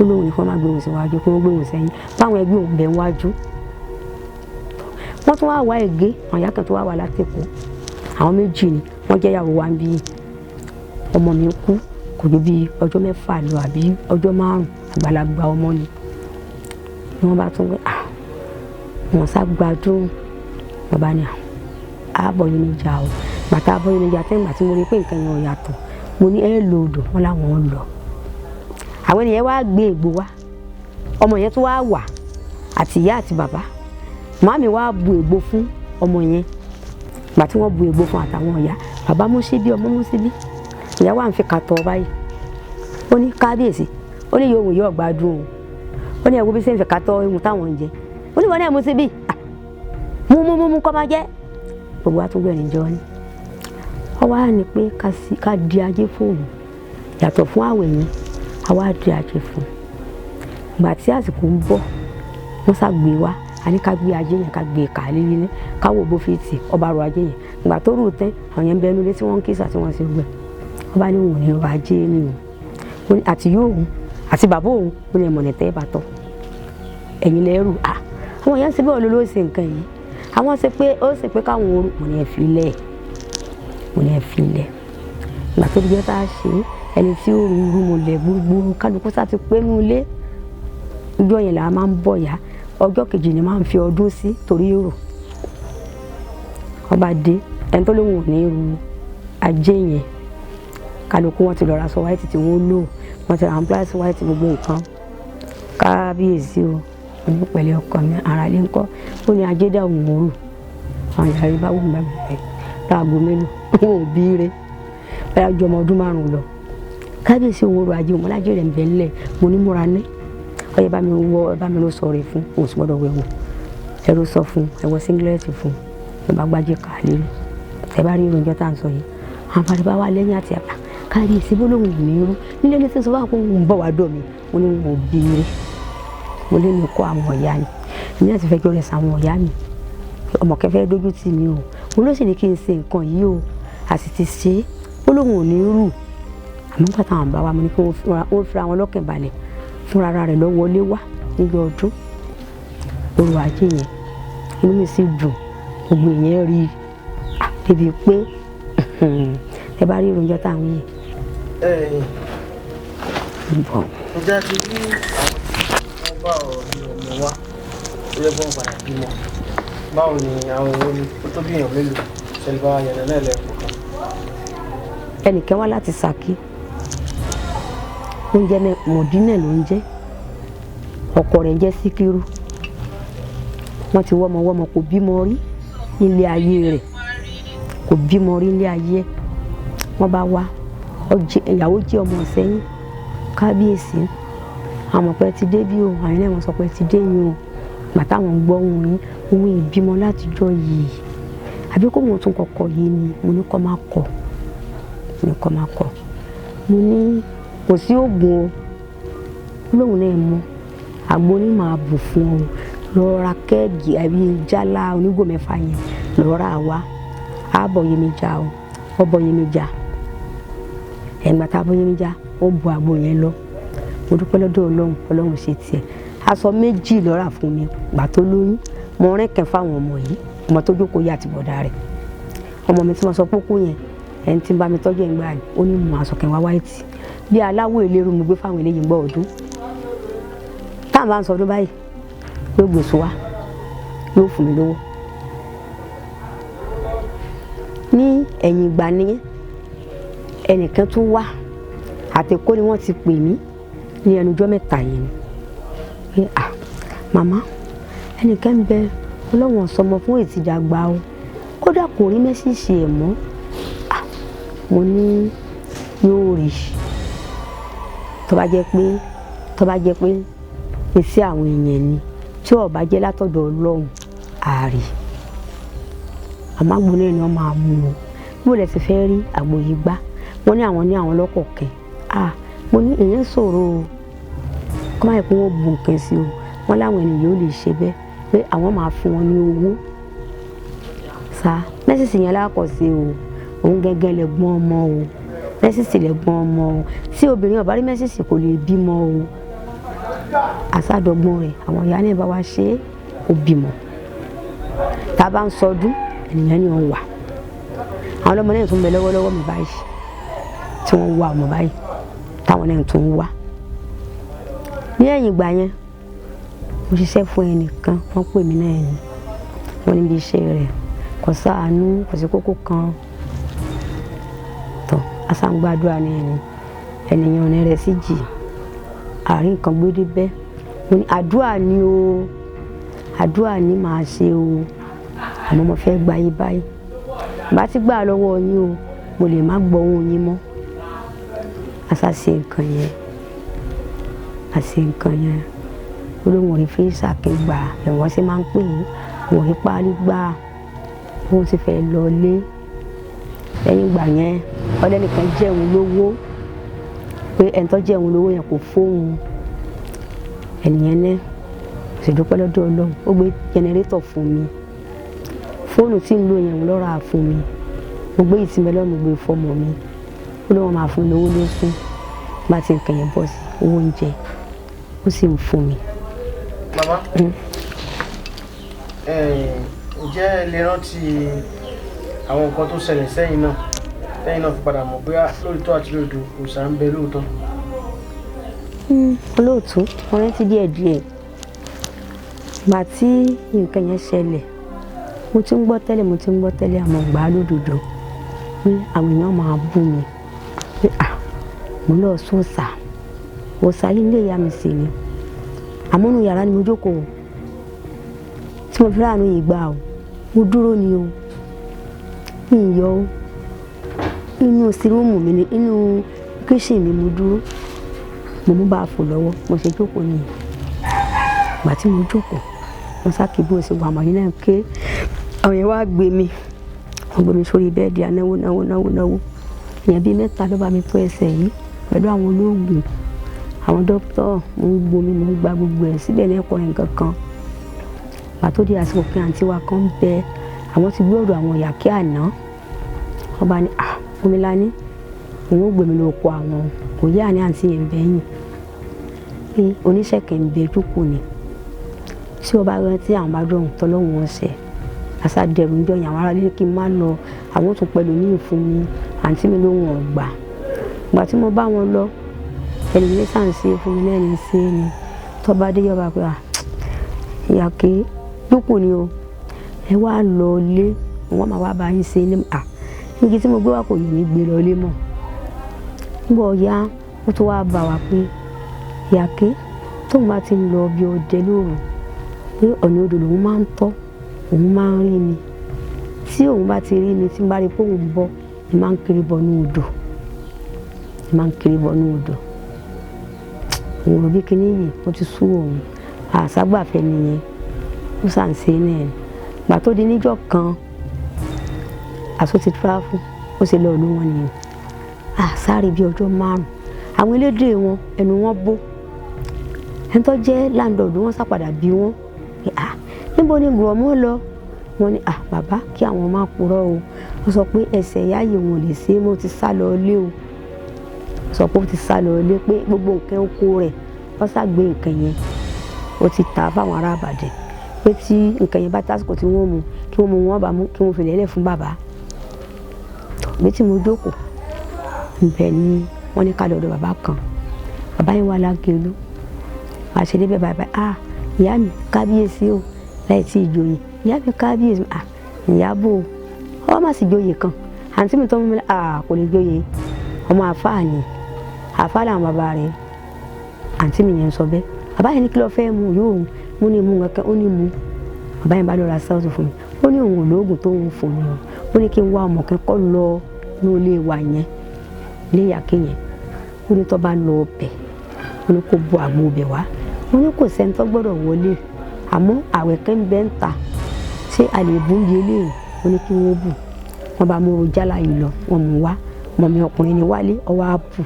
Ó lóun ní kí wọ́n má gbé wọn síwájú, kí wọ́n gbé wọn sẹ́yìn, báwọn ẹgbẹ́ òun bẹ̀ ń wájú. Wọ́n tún wá wá ègé àwọn ìyá kan tó wá wà látẹ̀kọ́. Àwọn méjì ni wọ́n jẹ́ ìyàwó wa ń bí. Ọmọ mi kú kò ju bí ọjọ́ 6 lọ àbí ọjọ́ 5, àgbàlagbà ọmọ ni. Ni wọ́n bá tún pé, ah, wọ́n sá gbádùn. Wọ́n bá ní àbọ̀ yìí níjà o. Bàtà àbọ̀ yìí níjà tẹ́gbà tí mo rí pé nǹkan yẹn ò yàtọ̀, mo ní ẹ lò odò, wọn làwọn lọ. Àwọn ènìyàn wá gbé ègbò wá, ọmọ yẹn tó wá wà àti ìyá àti bàbá. Màmí wá bu ègbò fún ọmọ yẹn. Gbà tí wọ́n bu ègbò fún àtàwọn ìyá, Bàbá mú síbí, ọmọ mú síbí, ìyàwó à ń fi kàtọ́ báyìí. Ó ní kábíyèsí, ó ní yóò wù yóò gbádùn o. Ó ní ẹ̀wọ́ bí sẹ́ńfẹ̀ kàtọ́ ohun táwọn ń jẹ. Ó ní wọn náà mú síbí, mú mú mú mú kọ́ máa jẹ́. Gbogbo wa tún gbẹ̀rìn jọ ni. Ó wá ní pé ká di ajé fóònù yàtọ̀ fún àwẹ̀ yẹn, a wá di ajé fún un. Ìgbà tí àsìkò ń bọ̀, wọ́n ṣàgbé wá, a ní ká gbé ajé yẹn, ká gbé kàlẹ́ yìí ní, ká wò bó fi tì ọba rọ ajé yẹn. Ìgbà tó rù tẹ́, àwọn yẹn ń bẹ ẹnu ilé tí wọ́n ń kísà tí wọ́n ṣe gbẹ. Ọba ní òun ò ní rọ ajé ni o. Ó ní àti yóò òun àti bàbá òun, ó ní ẹ̀mọ̀nà tẹ́ bá tọ̀. Ẹ̀yin lẹ́rù, à àwọn yẹn ń ṣe bẹ́ẹ̀ ló ṣe nǹkan yìí. Àwọn ṣe pé ó ṣe pé káwọn orú, mo ní ẹ fi lẹ̀, mo ní ẹ fi lẹ̀. Ìgbà tó di jẹ́ tá a ṣe, ẹni tí ó rú rú mo lẹ̀ gbúgbúrú, kálukú sá ti pé nú ilé. Ọjọ́ yẹn là máa ń bọ̀ yá. Ọjọ́ kejì ni máa ń fi ọdún sí torí èrò. Ọba dé, ẹni tó lóun ò ní ru ajé yẹn. Kálukú wọn ti lọ ra aṣọ white tí wọ́n lò, wọ́n ti ra ambulance white gbogbo nǹkan. Kábíyèsí o, mo ní pẹ̀lẹ́ ọkọ mi, ara lé ńkọ́. Ó ní ajé dà òun rù. Àwọn ìyá rẹ̀ bá wù mí bá mi pẹ́. Láago mélòó, wọn ò bí re. Bẹ́ẹ̀ ju ọmọ ọdún 5 lọ. Kábíyèsí òun ru ajé, òun lájé rẹ̀ ń bẹ ńlẹ̀. Mo ní múra ní. Ọyẹ bá mi wọ, ẹ bá mi lọ sọ̀rọ̀ fún, òun sì gbọ́dọ̀ wẹ̀ wò. Ẹ ló sọ fún, ẹ wọ singlet fún, ẹ bá gbájé kàlẹ́. Ẹ bá rí irun ìjọ tá à ń sọ yìí. Àwọn bàbá bá wà lẹ́yìn àti àbá. Kábíyèsí bó lóun ò ní rú. Nílé ní sísọ wá kó òun bọ̀ wá dọ̀ mí. Mo ní wọn ò bí re. Mo lé mi kó àwọn ọ̀yá ni. Èmi náà ti fẹ́ jọ rẹ̀ sàwọn ọ̀yá mi. Ọmọ kẹfẹ́ dójú tì mí o. Mo ló sì ní kí n ṣe nǹkan yìí o. A sì ti ṣe é. Ó lóun ò ní rú. Àmọ́ nígbà táwọn bá wa, mo ní kí wọ́n fira wọn lọ́kàn balẹ̀. Fúnra rẹ̀ lọ wọlé wá níjọ́ ọdún. Òru ajé yẹn, inú mi sì dùn. Gbogbo ìyẹn rí i. Débi pé ẹ bá rí irun ìjọ táwọn yìí. Bọ̀. Ǹjẹ́ a ti rí àwọn tí wọ́n bá ọ̀rọ̀ bí ọmọ wa tó yẹ kó wọ́n padà bímọ? Báwo ni àwọn owó ni ó tó bí èèyàn mélòó ṣẹlẹ̀ bá yànnà náà lẹ́ẹ̀kọ̀ọ̀kan? Ẹnìkan wá láti Ṣakí. Oúnjẹ náà Mọ̀dínà ló ń jẹ́. Ọkọ rẹ̀ ń jẹ́ Síkírù. Wọ́n ti wọ́mọ wọ́mọ kò bímọ rí nílé ayé rẹ̀. Kò bímọ rí nílé ayé ẹ̀. Wọ́n bá wá, ìyàwó jẹ́ ọmọ Ìsẹ́yìn. Kábíyèsí, àwọn ọmọ pé ti dé bí o, àwọn ilé wọn sọ pé ti dé yín o. Ìgbà táwọn ń gbọ́ ohùn yín, òun ìbímọ látijọ́ yìí. Àbí kó wọn tún kọ̀kọ̀ yìí ni, mo ní kó má kọ̀. Mo ní kó má kọ̀. Mo ní kò sí òògùn o. Lóun náà mọ̀, àgbo ni màá bù fún ọ. Lọ ra kẹ́ẹ̀gì àbí jálá onígò 6 yẹn, lọ ra wá. Á bọ̀ yé mi já o. Ó bọ̀ yé mi já. Ẹ̀gbà tá a bọ̀ yé mi já, ó bu àgbo yẹn lọ. Mo dúpẹ́ lọ́dọ̀ Ọlọ́run, Ọlọ́run ṣe tiẹ̀. Aṣọ 2 ló rà fún mi ìgbà tó lóyún. Mo rìn kẹ́ fáwọn ọmọ yìí, ọmọ tó jókòó yá àti bọ̀dá rẹ̀. Ọmọ mi tí mo sọ pé ó kú yẹn, ẹni tí ń bá mi tọ́jú ẹ̀ ń gbà ní, ó ní mo aṣọ kẹ́ wá wáìtì. Bí aláwọ̀ eléru mo gbé fáwọn eléyìí ń gbọ́ ọdún. Tá à ń bá ń sọ ọdún báyìí, yóò gbèsò wá, yóò fún mi lówó. Ní ẹ̀yìn ìgbà nìyẹn, ẹnìkan tún wá, àtẹ̀kọ́ ni wọ́n ti pè mí ní ẹnu ọjọ́ 3 yìí ni. Pé à, màmá, ẹnìkan ń bẹ Ọlọ́run ọ̀sọ́mọ fún ètí ìdàgbà o. Kódà kò rí mẹ́sìsì ẹ̀ mọ́. À, mo ní yóò rí. Tó bá jẹ́ pé, tó bá jẹ́ pé iṣẹ́ àwọn èèyàn ni, tí ó bá jẹ́ látọ̀dọ̀ Ọlọ́run, a rí. Àmọ́ àgbo náà ni wọ́n máa mú o. Bó lẹ ti fẹ́ rí àgbo yìí gbá. Wọ́n ní àwọn ní àwọn lọ́kọ̀ kẹ́. À, mo ní èèyàn sọ̀rọ̀ o. Kọ́ máa yẹ kó wọ́n bu nǹkan sí o. Wọ́n láwọn ènìyàn ò lè ṣe bẹ́ẹ̀ pé àwọn máa fún wọn ní owó. Sá, mẹ́sìsì yẹn lákọ̀ọ́sí o. Òun gẹ́gẹ́ lẹ gbọ́n ọmọ o. Mẹ́sìsì lẹ gbọ́n ọmọ o. Tí obìnrin ò bá rí mẹ́sìsì kò lè bímọ o. Àsádọ́gbọ́n rẹ̀, àwọn ìyá náà bá wa ṣe é, ó bímọ. Tá a bá ń sọdún, ènìyàn ni wọ́n wà. Àwọn ọlọ́mọ náà tún bẹ lọ́wọ́lọ́wọ́ mi báyìí. Tí wọ́n wá ọmọ báyìí, táwọn náà tún wá. Ní ẹ̀yìn ìgbà yẹn, mo ṣiṣẹ́ fún ẹnìkan, wọ́n pè mí náà ni. Wọ́n níbi iṣẹ́ rẹ̀, kò sáànú, kò sí kókó kan. Tọ́, a sá ń gbàdúrà ní ẹni. Ènìyàn ọ̀nà rẹ̀ sì jì. Àárín nǹkan gbé dé bẹ́ẹ̀. Mo ní àdúrà ni o. Àdúrà ni màá ṣe o. Àmọ́ mo fẹ́ gba yín báyìí. Bá ti gbà lọ́wọ́ yín o. Mo lè má gbọ́ ohùn yín mọ́. Àṣà ṣe nǹkan yẹn, àṣe nǹkan yẹn. Ó lóun ò rí fírísà kí n gbà, ẹ̀wọ̀n ṣe máa ń pè é, òun ò rí páálí gbà, òun sì fẹ́ lọ lé. Lẹ́yìn ìgbà yẹn, ọlẹ́nìkan jẹ́ òun lówó, pé ẹni tó jẹ́ òun lówó yẹn kò fóun. Ẹnìyẹn ní, mo sì dúpẹ́ lọ́dọ̀ Ọlọ́run, ó gbé jẹnẹrétọ̀ fún mi. Fóònù tí ń lò yẹn òun ló rà fún mi. Mo gbé ìtì mi lọ́nà, mo gbé fọ́mọ mi. Ó lóun máa fún mi lówó lóṣù. Bá ti nǹkan yẹn bọ́ sí owó oúnjẹ, ó sì ń fún mi. Màmá, ǹjẹ́ ẹ lè rántí àwọn nǹkan tó ṣẹlẹ̀ sẹ́yìn náà tẹ́yìn náà fi padà mọ̀ bóyá lóòótọ́ àti lóòótọ́ òòṣà ń bẹ lóòótọ́? Olóòtú, mo rántí díẹ̀díẹ̀. Ìgbà tí nǹkan yẹn ṣẹlẹ̀, mo ti ń gbọ́ tẹ́lẹ̀, mo ti ń gbọ́ tẹ́lẹ̀, àmọ́ gbà á lódodo pé àwọn èèyàn máa bú mi pé à, mo lọ sóòṣà, òòṣà yìí nílé ìyá mi sì ni. Àmọ́ inú yàrá ni mo jókòó tí mo fi ráàánú yìí gbà o, mo dúró ni o, mi ì yọ o. Inú sírúùmù mi ni, inú kíṣìn mi mo dúró, mo mú báàfù lọ́wọ́, mo ṣe jókòó nìyẹn. Ìgbà tí mo jókòó, mo sá kí bí mo ṣe wà, màá yín náà ké. Àwọn yẹn wá gbé mi, wọ́n gbé mi sórí bẹ́ẹ̀dì, a náwó náwó náwó náwó. Èèyàn bíi mẹ́ta ló bá mi tó ẹsẹ̀ yìí pẹ̀lú àwọn olóògùn, àwọn dókítà, mo ń gbomi, mo ń gba gbogbo ẹ̀ síbẹ̀ ní ẹ̀kọ́ rẹ̀ nǹkan kan. Ìgbà tó di àsìkò pé àǹtí wa kan ń bẹ, àwọn ti gbé ọ̀dọ̀ àwọn ìyá kí àná. Wọ́n bá ní, à, Omilani, òun ó gbé mi lọ oko àwọn, kò yá ni àǹtí yẹn ń bẹ yín. Pé oníṣẹ̀kẹ̀ ń bẹ jókòó ni. Tí ó bá rántí àwọn bá dọ̀hùn tọ́lọ́hun wọn ṣẹ̀. Àṣà dẹrù ń jọyìn àwọn ará ilé kí n má lọ, àwọn tún pẹ̀lú ní ìfún mi, àǹtí mi ló wọ̀n gbà. Ìgbà tí mo bá wọn lọ, ẹni ní sà ń ṣe fún mi náà ní ṣe ni. Tó bá dé yọba pé à, ìyá ké, jókòó ni o. Ẹ wá lọ ilé, wọ́n máa wá bá yín ṣe ní, à, igi tí mo gbé wá kò yé mi gbé lọ ilé mọ́. Nígbà ọ̀ya, ó tún wá bá wa pé ìyá ké, tóun bá ti ń lọ bí ọdẹ lóru, pé ọ̀nà odò lòun máa ń tọ́, òun máa ń rí mi. Tí òun bá ti rí mi, tí n bá rí pé òun ń bọ̀, èmi máa ń kiri bọ̀ nínú odò. Èmi máa ń kiri bọ̀ nínú odò. Òun rò bí kíní yìí, ó ti sú òun. Àṣàgbàfẹ́ nìyẹn. Ó sà ń ṣe náà ni. Ìgbà tó di níjọ́ kan, àṣọ ti travel, ó ṣe lọ ìlú wọn nìyẹn. Àṣàrí bí ọjọ́ márùn-ún. Àwọn elédè wọn, ẹnu wọn bó. Ẹni tó jẹ́ láńdọ̀dù wọn sàpàdà bí wọn. Pé à, níbo ni Gùrọ̀mọ́ lọ? Wọ́n ní, à, bàbá kí àwọn máa purọ́ o. Wọ́n sọ pé ẹsẹ̀ ìyá yìí wọn ò lè ṣe é, mo ti sá lọ ilé o. Wọ́n sọ pé ó ti sá lọ ilé pé gbogbo nǹkan oko rẹ̀, wọ́n sá gbé nǹkan yẹn. Ó ti tà á fáwọn ará Ìbàdàn. Pé tí nǹkan yẹn bá tásìkò tí wọ́n mú, kí wọ́n mú wọn bá mú, kí wọ́n fi lélẹ̀ fún bàbá. Bí tí mo jókòó, ibẹ̀ ni wọ́n ní ká lọ ọ̀dọ̀ bàbá kan. Bàbá yẹn wà lágẹ̀lú. Màá ṣe débẹ̀ bàbá, à, ìyá mi kábíyèsí o, láì tí ì joyè. Ìyá mi kábíyèsí, à, ìyá bò ó. Ọwọ́ má sì joyè kan. Àǹtí mi tó mú mi, à, kò lè joyè. Ọmọ àfáà ni. Àfáà làwọn bàbá rẹ̀. Àǹtí mi yẹn ń sọ bẹ́ẹ̀. Bàbá yẹn ní kí ló fẹ́ mu yóò mú ní mú nǹkan, ó ní mu. Bàbá yẹn bá lọ ra sọ́ọ̀tù fún mi. Ó ní òun ò lóògùn tó ń fún mi o. Ó ní kí n wá ọmọ kan kọ́ lọ inú ilé wa yẹn, ilé ìyá ké yẹn. Ó ní tó bá lọ ọbẹ̀, ó ní kó bu àgbo ọbẹ̀ wá. Ó ní kò sẹ́ni tó gbọ́dọ̀ wọlé. Àmọ́ àwẹ̀ kan ń bẹ ń ta. Ṣé a lè bú oúnjẹ eléyìí? Ó ní kí wọ́n bù. Wọ́n bá mú jálá yìí lọ, wọ́n mú wá. Ọmọ mi ọkùnrin ni wálé, ó wá bù.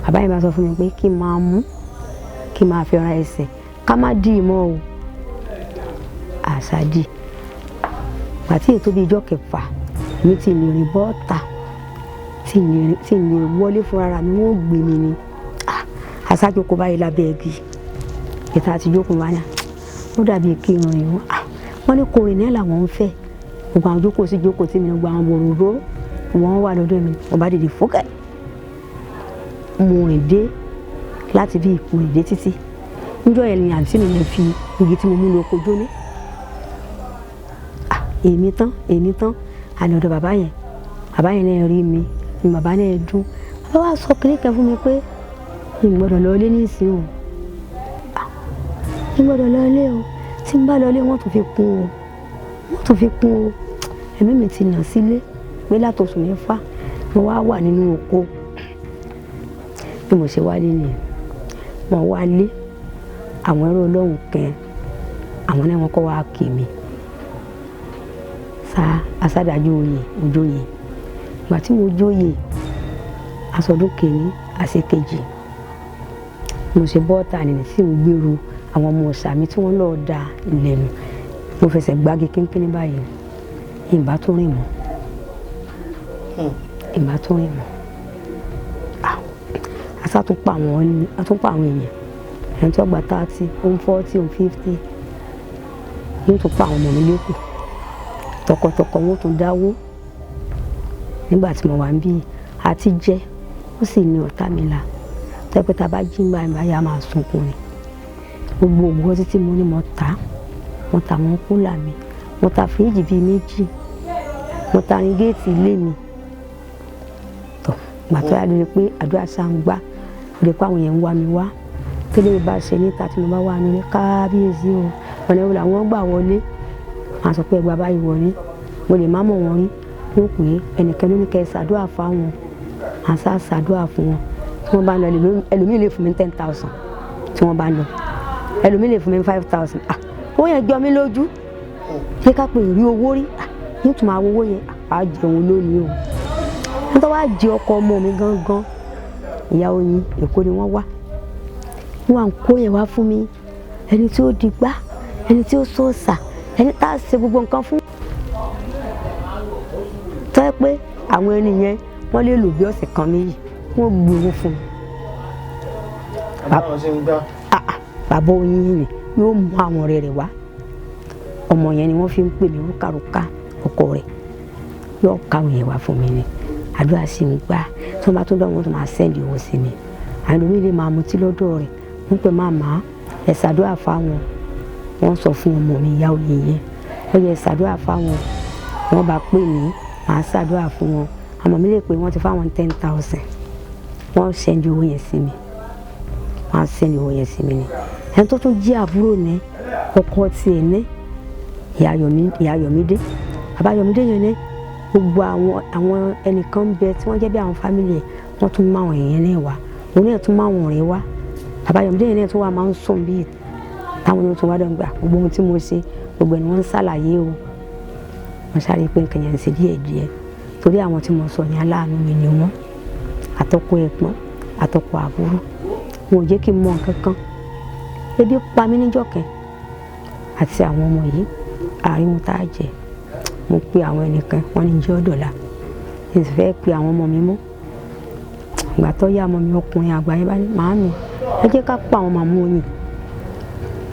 Bàbá yẹn bá sọ fún mi pé kí n máa mú, kí n máa fi ra ẹsẹ̀, ká má dì í mọ́ o. Àṣà dì. Ìgbà tí ètò bíi ijọ́ kẹfà, mi ti lè rìn bọ́ọ̀tà, tí n lè wọlé fún ara mi, wọ́n ó gbé mi ni. Àṣà jókòó báyìí lábẹ́ igi. Ìta àti jókòó wá ní, ó dàbí kí n rìn wọ́n. Wọ́n ní kò rìn náà làwọn ń fẹ́. Gbogbo àwọn jókòó sí jókòó tí mi ní gbogbo àwọn bòròró, wọ́n wà lọ́dọ̀ mi, wọ́n bá dìde fúkẹ́. Mo rìn dé láti bí mo rìn dé títí. Níjọ́ yẹn ni àǹtí mi yẹn fi igi tí mo mú lọ oko jóná. Èmi tán, èmi tán. Àná ọ̀dọ̀ bàbá yẹn. Bàbá yẹn náà rí mi, ni bàbá náà dún. Bàbá wa sọ kíní kan fún mi pé mi ò gbọdọ̀ lọ ilé nísìnyí o. Mi ò gbọdọ̀ lọ ilé o. Tí n bá lọ ilé wọ́n tún fi kún o. Wọ́n tún fi kún o. Ẹ̀mí mi ti nà sílé pé látọ̀sùn mẹ́fà. Mo wá wà nínú oko. Bí mo ṣe wálé nìyẹn, mo wálé, àwọn ẹrú Ọlọ́run kan, àwọn náà wọ́n kọ́ wá kí mi. Sá asádájú oyè, mo jóyè. Ìgbà tí mo jóyè, aṣọdún kìíní, àṣekejì, mo ṣe bọ́ọ̀tà nìyẹn tí mo gbèrú àwọn ọmọ ọ̀sà mi tí wọ́n lọ́ọ́ da ilẹ̀ nù. Mo fẹsẹ̀ gbági kínkínní báyìí, ìbá tó rìn mọ́. Ìbá tó rìn mọ́. Asá tún pa àwọn, a tún pa àwọn èèyàn. Ẹni tí ó gba 30, ó ń 40, ó ń 50. Yóò tún pa àwọn ọmọ mi lẹ́kọ̀ọ́. Tọkọtọkọ wọn tún dáwó. Nígbà tí mo wà níbí, a ti jẹ, ó sì ní ọ̀tá mi la. Tó jẹ́ pé tá a bá jí nígbà yẹn báyìí, a máa sunkún ni. Gbogbo òwúrọ̀ títí mo ní mo tà. Mo ta àwọn kúlà mi. Mo ta fíríjì bíi 2. Mo ta ní géètì ilé mi. Tọ̀, ìgbà tó yá lórí pé àdúrà ṣá ń gbá, lórí pé àwọn èèyàn ń wá mi wá. Kí ló bá ṣe níta tí mo bá wà nílé? Kábíyèsí o. Ọ̀nà wo làwọn gbà wọlé? Màá sọ pé ẹgbàá báyìí wọlé. Mo lè má mọ̀ wọ́n rí. Wọ́n pè é, ẹnìkan ló ní kẹ́ ẹ ṣàdúrà fáwọn. Màá sá ṣàdúrà fún wọn. Tí wọ́n bá lọ, ẹlòmíì lè fún mi 10,000 tí wọ́n bá lọ. Ẹlòmíì lè fún mi 5,000. Ah, owó yẹn jọ mí lójú. Ṣé ká pè rí owó rí? Ah, yóò tún máa wo owó yẹn. Ah, á jẹun lónìí o. Wọ́n tó wá jẹ ọkọ ọmọ mi gangan. Ìyá Oyin, Èkó ni wọ́n wá. Wọ́n à ń kó yẹn wá fún mi. Ẹni tí ó di gbá, ẹni tí ó sọ̀sà, ẹni tá a ṣe gbogbo nǹkan fún. Tó jẹ́ pé àwọn ẹni yẹn wọ́n lè lò bí ọ̀sẹ̀ kan méjì, wọ́n gbé owó fún mi. Báwọn ṣe ń gbá. Bàbá Oyin ni yóò mú àwọn ọ̀rẹ́ rẹ̀ wá. Ọmọ yẹn ni wọ́n fi ń pè mí rúkàrúkà ọkọ rẹ̀. Yóò ká àwọn yẹn wá fún mi ni. Àdúrà sì ń gbà. Tí wọ́n bá tún dán, wọ́n tún máa sẹ́ndì owó sí mi. Àwọn ẹlòmíì lè máa mutí lọ́dọ̀ rẹ̀. Wọ́n pè màmá, ẹ ṣàdúrà fáwọn. Wọ́n sọ fún ọmọ mi ìyá Oyin yẹn. Ó yẹ ṣàdúrà fáwọn. Wọ́n bá pè mí, màá ṣàdúrà fún wọn. Àmọ́ mi lè pè wọ́n ti fáwọn 10,000. Wọ́n sẹ́ndì owó yẹn sí mi. Wọ́n á sẹ́ndì owó yẹn sí mi ni. Ẹni tó tún jí àbúrò ní ọkọ tiẹ̀ ní ìyá Yọ̀mídé. Bàbá Yọ̀mídé yẹn ní gbogbo àwọn ẹnìkan bẹ tí wọ́n jẹ́ bí àwọn fámìlì ẹ̀, wọ́n tún máa àwọn èèyàn náà wá. Òun náà tún máa àwọn ọ̀rẹ́ wá. Bàbá Yọ̀mídé yẹn náà tún wá máa ń sùn bí táwọn yóò tún wá dọ̀gbà. Gbogbo ohun tí mo ṣe, gbogbo ẹni wọ́n ń ṣàlàyé o. Wọ́n sáré pé nǹkan yẹn ń ṣe díẹ̀díẹ̀. Torí àwọn tí mo sọ yẹn aláàánú mi ni wọ́n. Àtọkọ ẹ̀gbọ́n, àtọkọ àbúrò. Wọn ò jẹ́ kí n mọ nǹkan kan. Ebi pa mí níjọ́ kan àti àwọn ọmọ yìí, àárín wọn tá a jẹ. Mo pe àwọn ẹnìkan, wọ́n ní jẹ́ ọ̀dọ̀la. Mo sì fẹ́ pe àwọn ọmọ mi mọ́. Ìgbà tó yá ọmọ mi ọkùnrin àgbà yẹn bá ní, màámi, ẹ jẹ́ ká pa àwọn màmú Oyin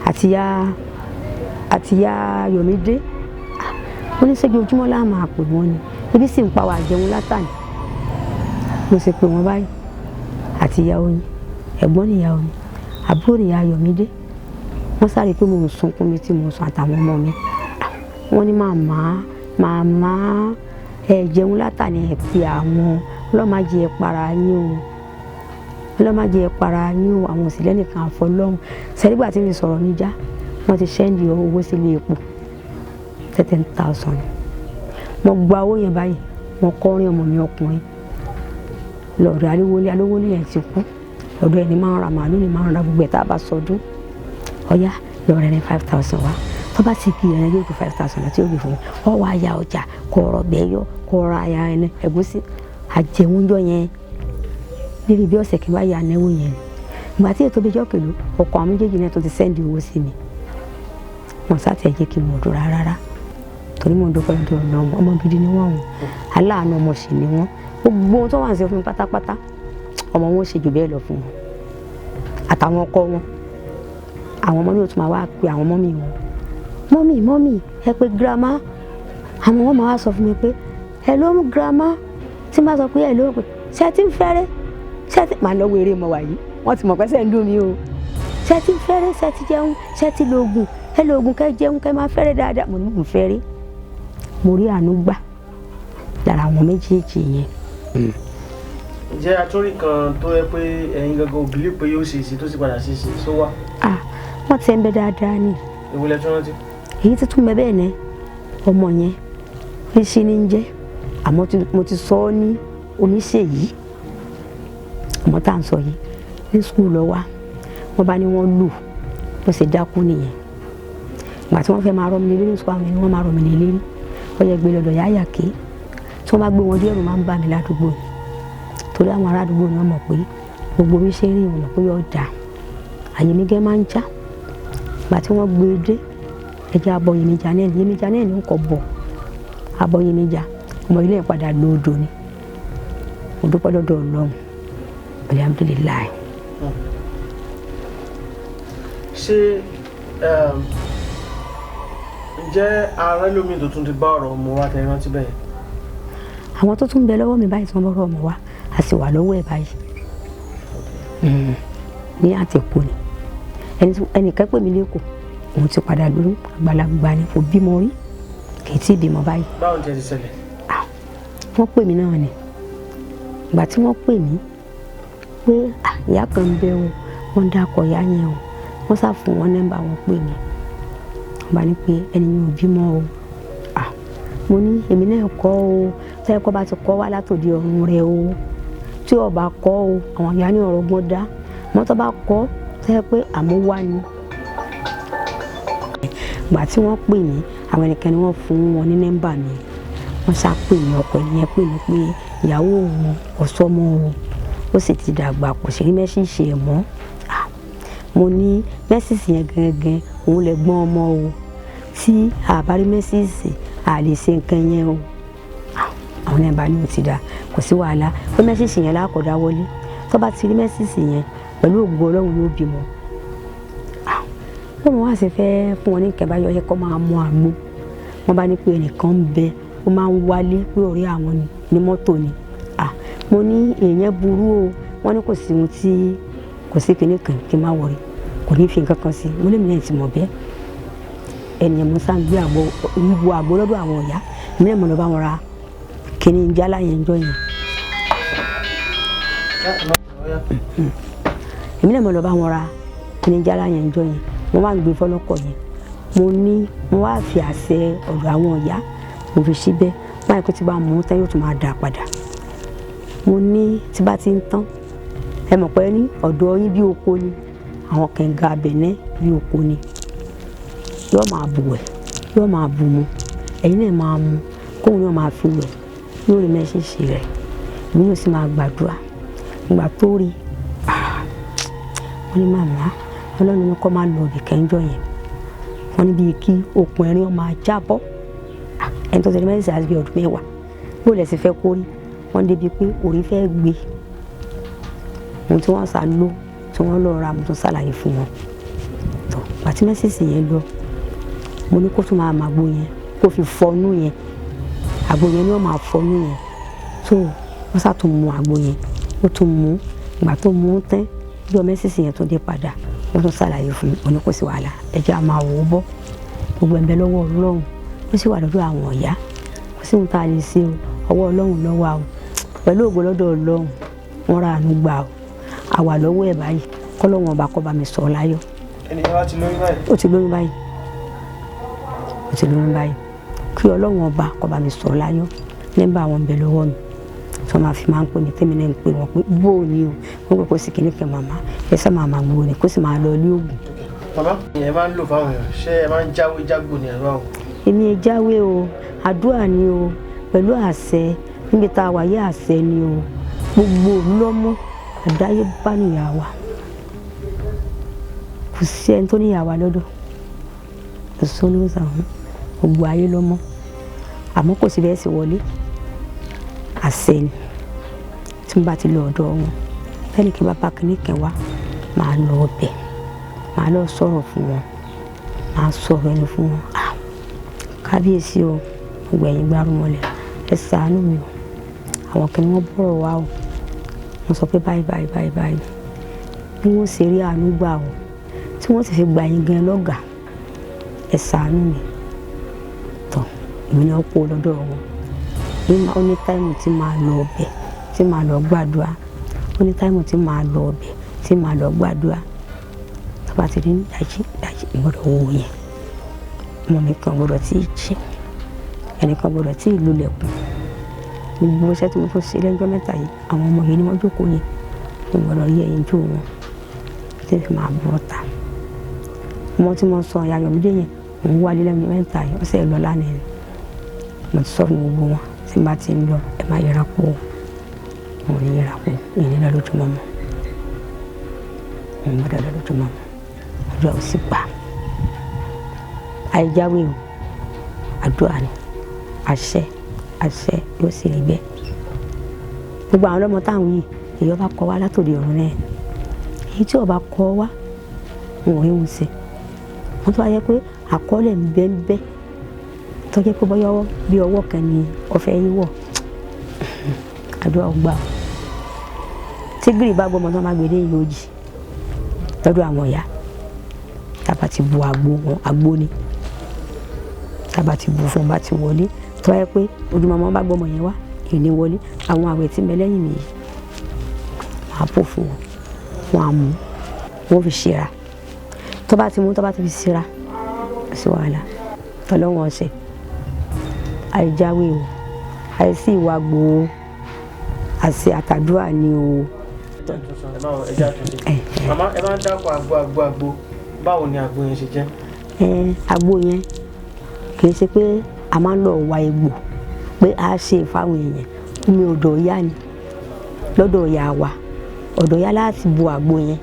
àti ìyá Yọ̀mídé. Mo ní ṣéjú ojúmọ́ la máa pè wọ́n ni. Ebi sì ń pa wá jẹun látàní. Mo sì pè wọ́n báyìí. Àti ìyá Oyin, ẹ̀gbọ́n ni ìyá Oyin, àbúrò ni ìyá Yọ̀mídé. Wọ́n sáré pé mò ń sunkún mi tí mo sùn àtàwọn ọmọ mi. Wọ́n ní màmá, màmá, ẹ jẹun látàní, ẹ pe àwọn. Ọlọ́run má jẹ́ ẹ para yín o. Ọlọ́run má jẹ́ ẹ para yín o. Àwọn òsì lẹ́nìkan àfọlọ́hún. Sẹ́rígbà tí mi sọ̀rọ̀ mi já, wọ́n ti sẹ́ndì owó sílé epo 10,000. Mo gba owó yẹn báyìí, mo kọrin ọmọ mi ọkùnrin. Lọ́dọ̀ alówólé, alówólé yẹn ti kú. Ọ̀dọ̀ ẹni máa ń ra màálù ni máa ń ra gbogbo ẹ̀ tá a bá sọdún. Ọ̀yá lọ rẹ ní 5,000 wá. Tó bá sì kí ẹran yóò ju 5,000 tí ó gbé fún mi. Ọ wá ya ọjà, kó ọrọ̀ bẹ́ẹ̀ yọ, kó ra aya ẹni ẹ̀gúsí. Àjẹun jọ yẹn. Níbi bí ọ̀sẹ̀ kí n bá ya náwó yẹn. Ìgbà tí ètò ìbíjọ́ kèlú, ọkọ àwọn méjèèjì náà tó ti sẹ́ndì owó sí mi. Wọ́n sá tiẹ̀ jẹ́ kí n mọ̀ dúró rárá. Torí mò ń dúpẹ́ lọ́dọ̀ Ọlọ́run, ọmọ gidi ni wọ́n o. Aláàánú ọmọ sì ni wọ́n. Gbogbo ohun tó wà ń ṣe fún mi pátápátá, ọmọ wọn ó ṣe jù bẹ́ẹ̀ lọ fún wọn. Àtàwọn ọkọ wọn. Àwọn ọmọ náà tún máa wá pe àwọn mọ́mì wọn. Mọ́mì, mọ́mì, ẹ pé girama. Àwọn ọmọ máa wá sọ fún mi pé, hello girama. Tí n bá sọ pé hello pé, ṣé ẹ ti ń fẹ́rẹ́? Ṣé ẹ ti máa lọ wo eré mọ wà yìí? Wọ́n ti mọ̀ pé ṣé ń dùn mí o. Ṣé ẹ ti ń fẹ́rẹ́? Ṣé ẹ ti jẹun? Ṣé ẹ ti lo ògùn? Ẹ lo ògùn kẹ́ jẹun kẹ́ máa fẹ́rẹ́ dáadáa. Mo ní mò ń fẹ́rẹ́. Mo rí àánú gbà lára àwọn méjèèjì yẹn. Ǹjẹ́ atúrí kan tó yẹ pé ẹ̀yin gangan ò bìlí pé yóò ṣe é ṣe tó sì padà ṣe é ṣe só wà? Ah, wọ́n ti ń bẹ dáadáa ni. Èwo lẹ tún rántí? Èyí tí tún bẹ bẹ́ẹ̀ ni ọmọ yẹn Ríṣí ní ń jẹ́. Àmọ́ mo ti sọ ọ́ ní Oníṣèyí ọmọ tá à ń sọ yìí ní sùkúl lọ wá, wọ́n bá ní wọ́n lù bó ṣe dákú nìyẹn. Ìgbà tí wọ́n fẹ́ máa rọ́ mi lé ní sùkúl, àwọn ẹni wọ́n máa rọ́ mi lé lérí, wọ́n yẹ gbé lọ́dọ̀ yáyà ké. Tí wọ́n bá gbé wọn dé, ẹ̀rù máa ń bà mí ládùúgbò ni, torí àwọn ará àdúgbò ni wọ́n mọ̀ pé gbogbo bí ṣe ń rìn, wọ́n mọ̀ pé yóò dà àyè mi gẹ́ máa ń já. Ìgbà tí wọ́n gbé e dé, ẹjẹ́ abọ́ Yemija náà ní Yemija náà ní nǹkan bọ̀ abọ́ Yemija ọmọ ilé yẹn padà lọ odò ni. Mo dúpẹ́ lọ́dọ̀ Ọlọ́run, alhamdulillahi. Ṣé ǹjẹ́ ara lómi tó tún ti bá ọ̀rọ̀ ọmọ wa tẹ rántí bẹ́ẹ̀? Àwọn tó tún ń bẹ lọ́wọ́ mi báyìí tí wọ́n bọ́rọ̀ ọmọ wa, a sì wà lọ́wọ́ ẹ̀ báyìí ní àtẹ̀kù ni. Ẹnìkan pè mí lẹ́kọ̀ọ́, òun ti padà lóyún, àgbàlagbà ni, kò bímọ rí, kì í tí ì bímọ báyìí. Báwo ni tẹ́ ti ṣẹlẹ̀? Wọ́n pè mí náà ni. Ìgbà tí wọ́n pè mí pé ìyá kan ń bẹ o, wọ́n dákọ̀ ìyá yẹn o, wọ́n sá fún wọn nọ́mbà, wọn pè mí, wọ́n bá ní pé ẹni yẹn ò bímọ o. Mo ní èmi náà kọ́ o, tẹ́lẹ̀ kọ́ bá ti kọ́ wá látòdì ọ̀run rẹ o, tí ọba kọ́ o, àwọn ìyá ní ọ̀rọ̀ gbọ́n dá mọ́tò bá kọ́ tẹ́lẹ̀ pé àmúwá ni. Ìgbà tí wọ́n pè mí, àwọn ẹnìkan ni wọ́n fún wọn ní nọ́mbà mi, wọ́n sá pè mí, ọkọ ẹnìyẹn pè mí pé ìyàwó òun ọ̀sọ́mọ òun, ó sì ti dàgbà, kò sì rí mẹ́sìsì ẹ̀ mọ́. Mo ní mẹ́sìsì yẹn gangan òun lè gbọ́n ọmọ o, tí àbárí mẹ́sìsì à lè ṣe nǹkan yẹn o. Àwọn náà bá ní o ti dà, kò sí wàhálà, pé mẹ́sìsì yẹn lákọ̀dá wọlé, tó bá ti rí mẹ́sìsì yẹn pẹ̀lú ògo Ọlọ́run yóò bímọ. Bọ́n wá sì fẹ́ fún wọn ní nǹkan báyọ̀, yẹ kó máa mú àgbo. Wọ́n bá ní pé ẹnìkan ń bẹ, ó máa ń wálé pé ọ̀rẹ́ àwọn ni mọ́tò ni. Mo ní èèyàn burú o, wọ́n ní kò sí ohun tí kò sí kinní kan kí n má wọrí, kò ní fi nǹkan kan sí. Mo lè mìíràn ti mọ̀ bẹ́ẹ̀. Ẹnìyẹn mo sá ń gbé àgbo, ń bu àgbo lọ́dọ̀ àwọn ọ̀yá, èmi náà mo lọ bá wọn ra kinní jálá yẹn jọ yẹn. Èmi náà mo lọ bá wọn ra kinní jálá yẹn jọ yẹn. Mo máa ń gbé fọlọ́kọ̀ yẹn. Mo ní mo wá fi àṣẹ ọ̀dọ̀ àwọn ọ̀yá, mo fi síbẹ̀, báyìí kó ti bá mú tán yóò tún máa dà padà. Mo ní tí bá ti ń tán, ẹ mọ̀ pé ní ọ̀dọ̀ yín bí oko ni, àwọn kẹ̀ǹga abẹ̀nẹ́ bí oko ni, yóò máa bù wẹ̀, yóò máa bù mu, ẹ̀yin náà máa mu, kóun náà máa fi wẹ̀, yóò rí mẹ́sìsì rẹ̀, èmi náà sì máa gbàdúrà. Ìgbà tó rí, wọ́n ní màmá Ọlọ́run ní kó máa lọ ibì kẹ́ńjọ yẹn, wọ́n ní bíi kí okùn ẹ̀rín ọmọ ajá bọ́. Ẹni tó ti rí mẹ́sìsì àti bíi ọdún mẹ́wàá, bó lẹ̀ sì fẹ́ kó rí, wọ́n débi pé orí fẹ́ gbé. Ohun tí wọ́n sá lò, tí wọ́n lọ ra, mo tún ṣàlàyé fún wọn. Tó ìgbà tí mẹ́sìsì yẹn lọ, mo ní kó tún máa mọ àgbo yẹn, kó fi fọnú yẹn, àgbo yẹn ni wọ́n máa fọnú yẹn. Tó wọ́n sá tún mu àgbo yẹn, ó tún mú. Ìgbà tó mú tán, bí ọmọ mẹ́sìsì yẹn tún dé padà, wọ́n tún ṣàlàyé fún mi, mo ní kò sí wàhálà, ẹ jẹ́ a máa wò ó bọ́. Gbogbo ẹ̀ ń bẹ lọ́wọ́ Ọlọ́run, ó sì wà lọ́dọ̀ àwọn ọ̀yá, kò sí ohun tá a lè ṣe o, ọwọ́ Ọlọ́run ló wà o. Pẹ̀lú ògo lọ́dọ̀ Ọlọ́run, wọ́n ra àánú gbà o, àwà lọ́wọ́ ẹ̀ báyìí, kọ́lọ́run ọba kó bá mi sọ láyọ̀. Ẹnìyẹn wá ti lóyún báyìí. Ó ti lóyún báyìí, ó ti lóyún báyìí, kí Ọlọ́run ọba kó bá mi sọ láyọ̀. Nọ́mbà àwọn ń bẹ lọ́wọ́ mi, tí wọ́n máa fi máa ń pè mí, tèmi náà ń pè wọ́n pé bó o ní o, wọ́n pè kó sì kíní kẹ́ màmá, ẹ sá máa máa gbó ni, kó sì máa lọ ilé òògùn. Màmá, ìyẹn máa ń lò fáwọn èèyàn, ṣé ẹ máa ń jáwé jágbó ni àbá o? Èmi ẹ jáwé o, àdúrà ni o, pẹ̀lú àṣẹ, níbi tá a wà yé àṣẹ ni o, gbogbo òru lọ́mọ àdáyébá nìyá wa, kò sí ẹni tó níyà wa lọ́dọ̀, kò sí olóòsàn gbogbo ayé lọ́mọ, àmọ́ kò sí bẹ́ẹ̀ sì wọlé, àṣẹ ni. Tí mo bá ti lọ ọ̀dọ̀ wọn, bẹ́ẹ̀ ni kí bàbá kìíní kan wá, màá lọ ọbẹ̀, màá lọ sọ̀rọ̀ fún wọn, màá sọ̀rọ̀ ẹni fún wọn. Kábíyèsí o, gbogbo ẹ̀yin gbárùmọ̀lẹ̀, ẹ ṣàánú mi o, àwọn kìíní wọn bọ̀rọ̀ wá o, wọ́n sọ pé báyìí báyìí báyìí báyìí bí wọ́n ṣe rí àánú gbà o, tí wọ́n sì fi gbà yín gan lọ́gàá, ẹ ṣàánú mi. Tọ́ èmi náà kó lọ́dọ̀ wọn. Ó ní táìmù tí màá lọ ọbẹ̀, tí màá lọ gbàdúrà, ó ní táìmù tí màá lọ ọbẹ̀, tí màá lọ gbàdúrà. Tó bá ti di dájí dájí, gbọ́dọ̀ wò yẹn, ọmọ mi kan gbọ́dọ̀ tí ì jí, ẹnìkan gbọ́dọ̀ tí ì lulẹ̀kùn, Gbogbo iṣẹ́ tí mo tún ṣe lẹ́jọ́ mẹ́ta yìí, àwọn ọmọ yìí ni wọ́n jókòó yẹn, mo gbọ́dọ̀ rí ẹyin jó wọn tí fi máa bọ́ ta. Ọmọ tí mo sọ ìyá Ayọ̀mídé yẹn, òun wálé lẹ́nu mẹ́ta yìí, ó sì lọ lánàá ni. Mo ti sọ fún gbogbo wọn, tí n bá ti ń lọ, ẹ má yẹra kú o. Mo ní yẹra kú, ìní lọ lójúmọ́ mọ́. Mo gbọ́dọ̀ lọ lójúmọ́ mọ́. Àdúrà ò sì gbà. Àìjáwé o, àdúrà ni, àṣẹ, àṣẹ yóò sì rí bẹ́ẹ̀. Gbogbo àwọn ọlọ́mọ táwọn yìí, èyí ọba kọ wá látòdì ọ̀run náà. Èyí tí ọba kọ wá, wọn ò rí wọn ṣe. Wọ́n tó wá yẹ pé àkọọ́lẹ̀ ń bẹ ń bẹ, tó jẹ́ pé bóyá bí ọwọ́ kan ni ọfẹ́ yìí wọ̀. Àdúrà ò gbà o. Tí gírì bá gbọ́mọ tó máa gbé dé ìlú òjì lọ́dọ̀ àwọn ìyá, tábà ti bu àgbo wọn, àgbo ni. Tábà ti bu fún wọn bá ti wọlé, tó wá yẹ pé ojúmọmọ bá gbọ́mọ yẹn wá, ìní wọlé. Àwọn àwẹ̀ tí ń bẹ lẹ́yìn mi yìí, màá bò fún wọn, wọn á mú, wọn fi ṣera. Tó bá ti mú, tó bá ti fi ṣera, kò sí wàhálà. Tọ́lọ́wọ́n ọ̀sẹ̀, àìjáwé o, àìsí ìwà gbòó, àti àtàdúrà ni o. Ẹ máa ẹ jẹ́ àtúnṣe. Màmá, ẹ máa ń dákọ̀ àgbo àgbo àgbo, báwo ni àgbo yẹn ṣe jẹ́? Àgbo yẹn kì í ṣe pé a máa ń lọ wa egbò pé a ṣe fáwọn èèyàn. Omi ọ̀dọ̀ ìyá ni, lọ́dọ̀ ìyá wa, ọ̀dọ̀ ìyá láti bu àgbo yẹn.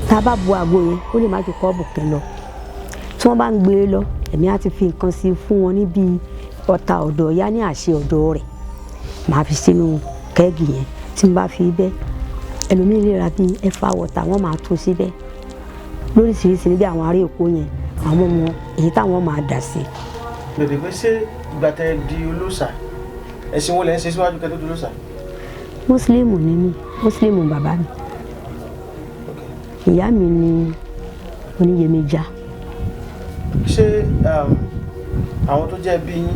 Tá a bá bu àgbo yẹn, ó lè má ju kọ́ọ̀bù kan lọ. Tí wọ́n bá ń gbé e lọ, èmi á ti fi nǹkan sí fún wọn níbi ọta ọ̀dọ̀ ìyá ní àṣẹ ọ̀dọ̀ rẹ̀. Màá fi sínú kẹ́ẹ̀gì yẹn. Tí n bá fi bẹ́, ẹlòmíì lè ra bí ẹ̀fà wọ̀tà, wọ́n máa tún síbẹ̀. Lóríṣiríṣi níbi àwọn ará Èkó yẹn, àwọn ọmọ èyí táwọn máa dà sí. Bèbè pé ṣé ìgbà tẹ di olóòṣà, ẹ̀sìn wo lẹ ń ṣe síwájú kẹ́ tó di olóòṣà? Mùsùlùmí ni mí, Mùsùlùmí bàbá mi. Ìyá mi ni oníyèméjà. Ṣé àwọn tó jẹ́ bí yín,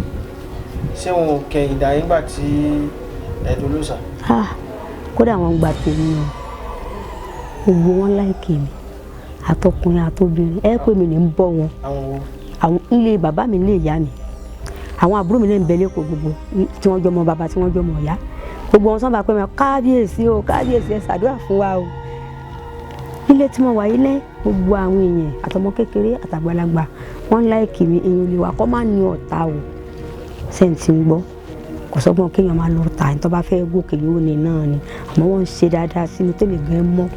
ṣé wọn ò kẹ̀yìn dà yín gbà tí ẹ di olóòṣà? Kódà wọn gba tèmi o, gbogbo wọn láìkè mi, àtọkùnrin àtobìnrin, ẹ pé mi ní ń bọ́ wọn. Àwọn wo? Àwọn ilé bàbá mi, ilé ìyá mi, àwọn àbúrò mi lè ń bẹ lẹ́kọ̀ọ́ gbogbo tí wọ́n jọmọ bàbá, tí wọ́n jọmọ ìyá. Gbogbo wọn sábà pé mi kábíyèsí o, kábíyèsí, ẹ ṣàdúrà fún wa o. Nílé tí mo wà yìí lẹ́, gbogbo àwọn èèyàn àtọmọ kékeré àtàgbàlagbà wọ́n láìkì mi. Èèyàn lè wà kọ́ máa ní ọ̀tá o, sẹ́ǹtì ń gbọ́. Kò sọ́gbọ́n kéèyàn máa lọ tà ní tó bá fẹ́ gòkè yóò ní náà ni, àmọ́ wọ́n ń ṣe dáadáa sí mi tẹ́lẹ̀ gan mọ́.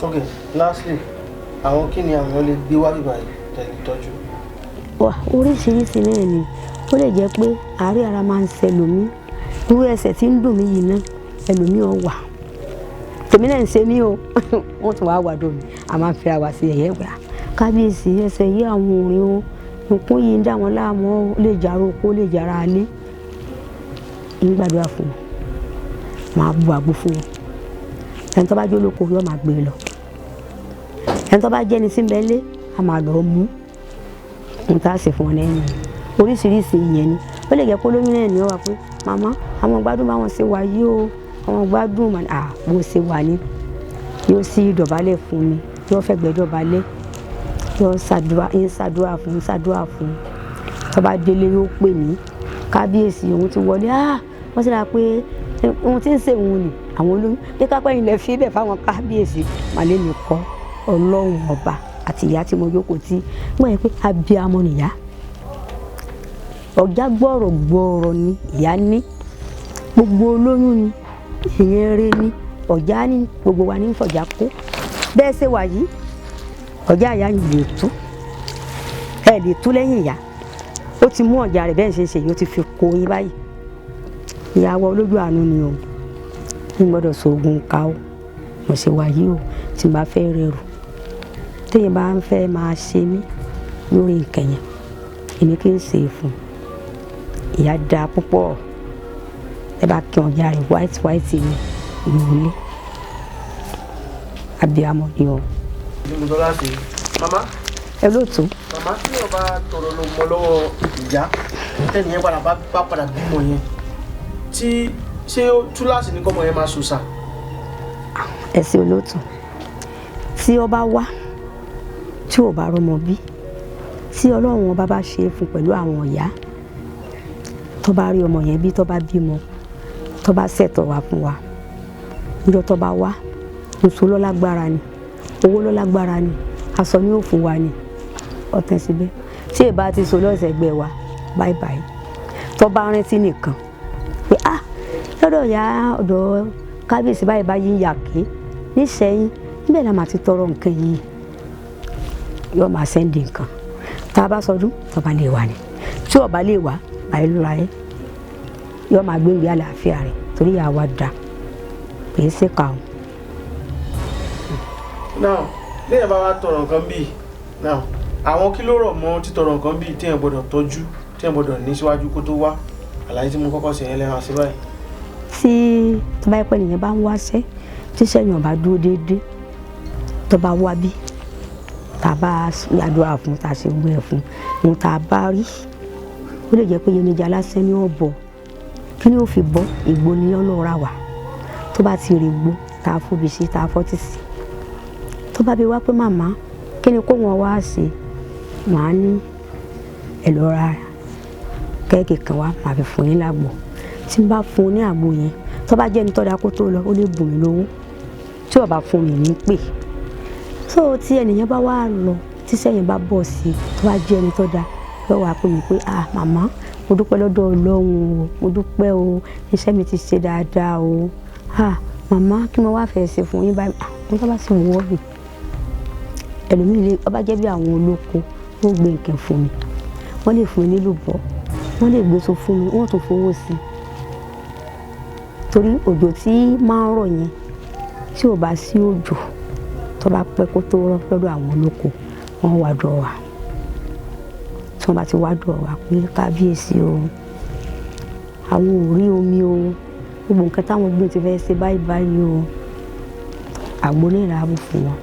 Ok, lastly, àwọn kí ni àwọn lè gbé wá bíbá yìí tẹ̀lé tọ́jú? Wà, oríṣiríṣi náà ni. Ó lè jẹ́ pé àárẹ̀ ara máa ń ṣe ẹlòmíì, irú ẹsẹ̀ tí ń dùn mí yìí náà ẹlòmíì ò wà, tèmi náà ń ṣe mí o, wọ́n tún wá wà dùn mí, a máa ń fira wá sí ẹ̀yẹ́ gbà. Kábíyèsí, ẹsẹ̀ yìí àwọn òrìn o, nǹkan yìí ń dá wọn láàmú o, ó lè jàrá oko, ó lè jàrá alé. Ń gbàdúrà fún wọn, màá bu àgbo fún wọn. Ẹni tó bá jẹ́ olóko yóò máa gbé e lọ, ẹni tó bá jẹ́ ẹni tí ń bẹ lé, a máa lọ mú n tá a sì fún wọn lẹ́yìn. Oríṣiríṣi ìyẹn ni. Ó lè jẹ́ pé olóyún náà ni ó wà pé màmá, àwọn gbádùn báwọn ṣe wà yìí o, àwọn gbádùn mà á bó ṣe wà ní. Yóò sì dọ̀bálẹ̀ fún mi, yóò fẹ̀gbẹ́ dọ̀bálẹ̀, yóò ṣàdúrà, ń ṣàdúrà fún, ń ṣàdúrà fún. Tó bá délé yóò pè mí, kábíyèsí, òun ti wọlé, wọ́n sì rà pé ohun tí ń ṣe òun ni àwọn olóyún. Bí kápẹ́ ilẹ̀ fi bẹ̀ fáwọn kábíyèsí, màlẹ́ mi kọ́ Ọlọ́run ọba àti ìyá tí mo jókòó tí wọ́n yẹ pé abiyamọ nìyá. Ọ̀já gbọ́rọ̀ gbọ́rọ̀ ni ìyá ní, gbogbo olóyún ni, ìyẹn rẹ ni, ọ̀já ní gbogbo wa ní fọ̀já kó. Bẹ́ẹ̀ ṣe wà yìí, ọ̀já ìyá yìí lè tú, ẹ lè tú lẹ́yìn ìyá. Ó ti mú ọ̀já rẹ̀ bẹ́ẹ̀ ṣe ń ṣe yìí, ó ti fi kó yín báyìí. Ìyàwó olójú àánú ni o, n gbọ́dọ̀ sọ̀gùn ká o, mo ṣe wà yìí o, tí n bá fẹ́ rẹrù. Téèyàn bá ń fẹ́ máa ṣe mí lórí nǹkan yẹn, èmi kì í ṣe é fún un. Ìyá dáa púpọ̀. Ẹ bá kí ọ̀já rẹ̀ white white ni ìwúlé. Abiyamọ ni o. Ní mo sọ láti màmá. Ẹ lóòótọ́. Màmá, tí o bá tọrọ lọ mọ lọ́wọ́ ìyá, tẹ́nìyẹn padà bá padà bímọ yẹn, tí ṣé túláàsì ní kọ́mọ yẹn máa sòsà? Ẹ ṣé olóòtú. Tí ó bá wá, tí ò bá rọmọ bí, tí Ọlọ́run ọba bá ṣe é fún pẹ̀lú àwọn ìyá, Tó bá rí ọmọ yẹn bí, tó bá bímọ, tó bá ṣètò wá fún wa, níjọ́ tó bá wá, nṣó ló lágbára ni, owó ló lágbára ni, aṣọ ni ó fún wa ni, ọ̀tẹ̀ síbẹ̀. Tí èbá ti so lọ́sẹ̀ gbẹ wa, bye bye. Tó bá rántí nìkan pé ah, lọ́dọ̀ ìyá ọ̀dọ̀ kábíyèsí báyìí báyìí yàké nísẹ́yìn, níbẹ̀ la máa ti tọrọ nǹkan yìí, yóò máa sẹ́ndì nǹkan. Tá a bá sọdún, tó bá lè wà ní, tí ó bá lè wà báyìí lóra ẹ, yóò máa gbé ìgbé àlàáfíà rẹ̀, torí ìyá wa da, kì í ṣe kà ó. Now, léèyàn bá wá tọrọ nǹkan bíi, now, àwọn kí ló rọ̀ mọ́ títọrọ nǹkan bíi téèyàn gbọ́dọ̀ tọ́jú, téèyàn gbọ́dọ̀ ní síwájú kó tó wá? Àlàyé tí mo kọ́kọ́ ṣe yẹn lẹ́wọ̀n àṣẹ báyìí. Tí tó bá yẹ pé nìyẹn bá ń wáṣẹ́, tíṣẹ́ yẹn ò bá dúró déédéé, tó bá wá bí, tá a bá gbàdúrà fún, tá a ṣe gbé ẹ̀ fún, ohun tá a bá rí, ó lè jẹ́ pé Yemọja lásán ni ó bọ̀. Kí ni ó fi bọ́? Ìgbó ni ọlọ́ra wà. Tó bá ti rí igbó, tá a fóbi sí, tá a fọ́tí sí, tó bá bí wá pé màmá, kí ni kó wọn wá ṣe? Màá ní ẹ lọ ra kẹ́ẹ̀kì kan wá, màá fi fún yín lágbo. Tí n bá fún un ní àgbo yẹn, tó bá jẹ́ ẹni tó dáa kó tó lọ, ó lè bùn mí lówó. Tí ó bá fún mi ní pè. So tí ẹnìyẹn bá wá lọ, tí sẹ́yìn bá bọ̀ sí i, tó bá jẹ́ ẹni tó dáa, yóò wá pè mí pé ah màmá, mo dúpẹ́ lọ́dọ̀ Ọlọ́run o, mo dúpẹ́ o, iṣẹ́ mi ti ṣe dáadáa o. Ah màmá, kí mo wá fẹ́ ṣe fún yín báyìí? Ah, mo sábà sì wọ́ mi. Ẹlòmíì lè, ó bá jẹ́ bí àwọn olóko, wọ́n gbé nǹkan fún mi. Wọ́n lè fún mi nílùbọ́, wọ́n lè gbé so fún mi, wọ́n tún fowó sí i. Torí òjò tí máa ń rọ̀ yẹn, tí ò bá sí òjò, tó bá pẹ́ kó tó rọ̀ lọ́dọ̀ àwọn olóko, wọ́n wá dọ̀ wá. Tí wọ́n bá ti wá dọ̀ wá pé kábíyèsí o, àwọn ò rí omi o, gbogbo nǹkan táwọn gbìn ti fẹ́ ṣe báyìí báyìí o, àgbo náà là á bù fún wọn.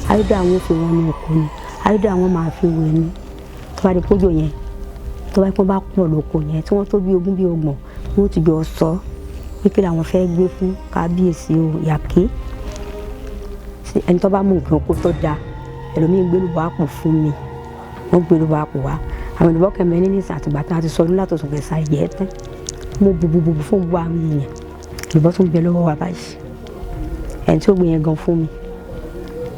Àyídà àwọn fi wọn ní oko ni, àyídà àwọn máa fi wẹ̀ ni. Tó bá di kójò yẹn, tó bá pọ́n bá pọ̀ lóko yẹn, tí wọ́n tó bí 20 bí 30, wọ́n ti jọ sọ pé kí làwọn fẹ́ gbé fún kábíyèsí o, yàké. Ẹni tó bá mú nǹkan oko tó da, ẹlòmíì gbé lùbọ́ àpò fún mi, wọ́n gbé lùbọ́ àpò wá. Àwọn olùbọ́ kẹ̀mẹ́ ní nísà àtìgbà tá a ti sọ ní látọ̀sùn kẹsà yẹ tán. Mo bu bu bu bu fún bu àwọn èèyàn, olùbọ́ tún bẹ lọ́wọ́ wa báyìí. Ẹni tí ó gbé yẹn gan fún mi.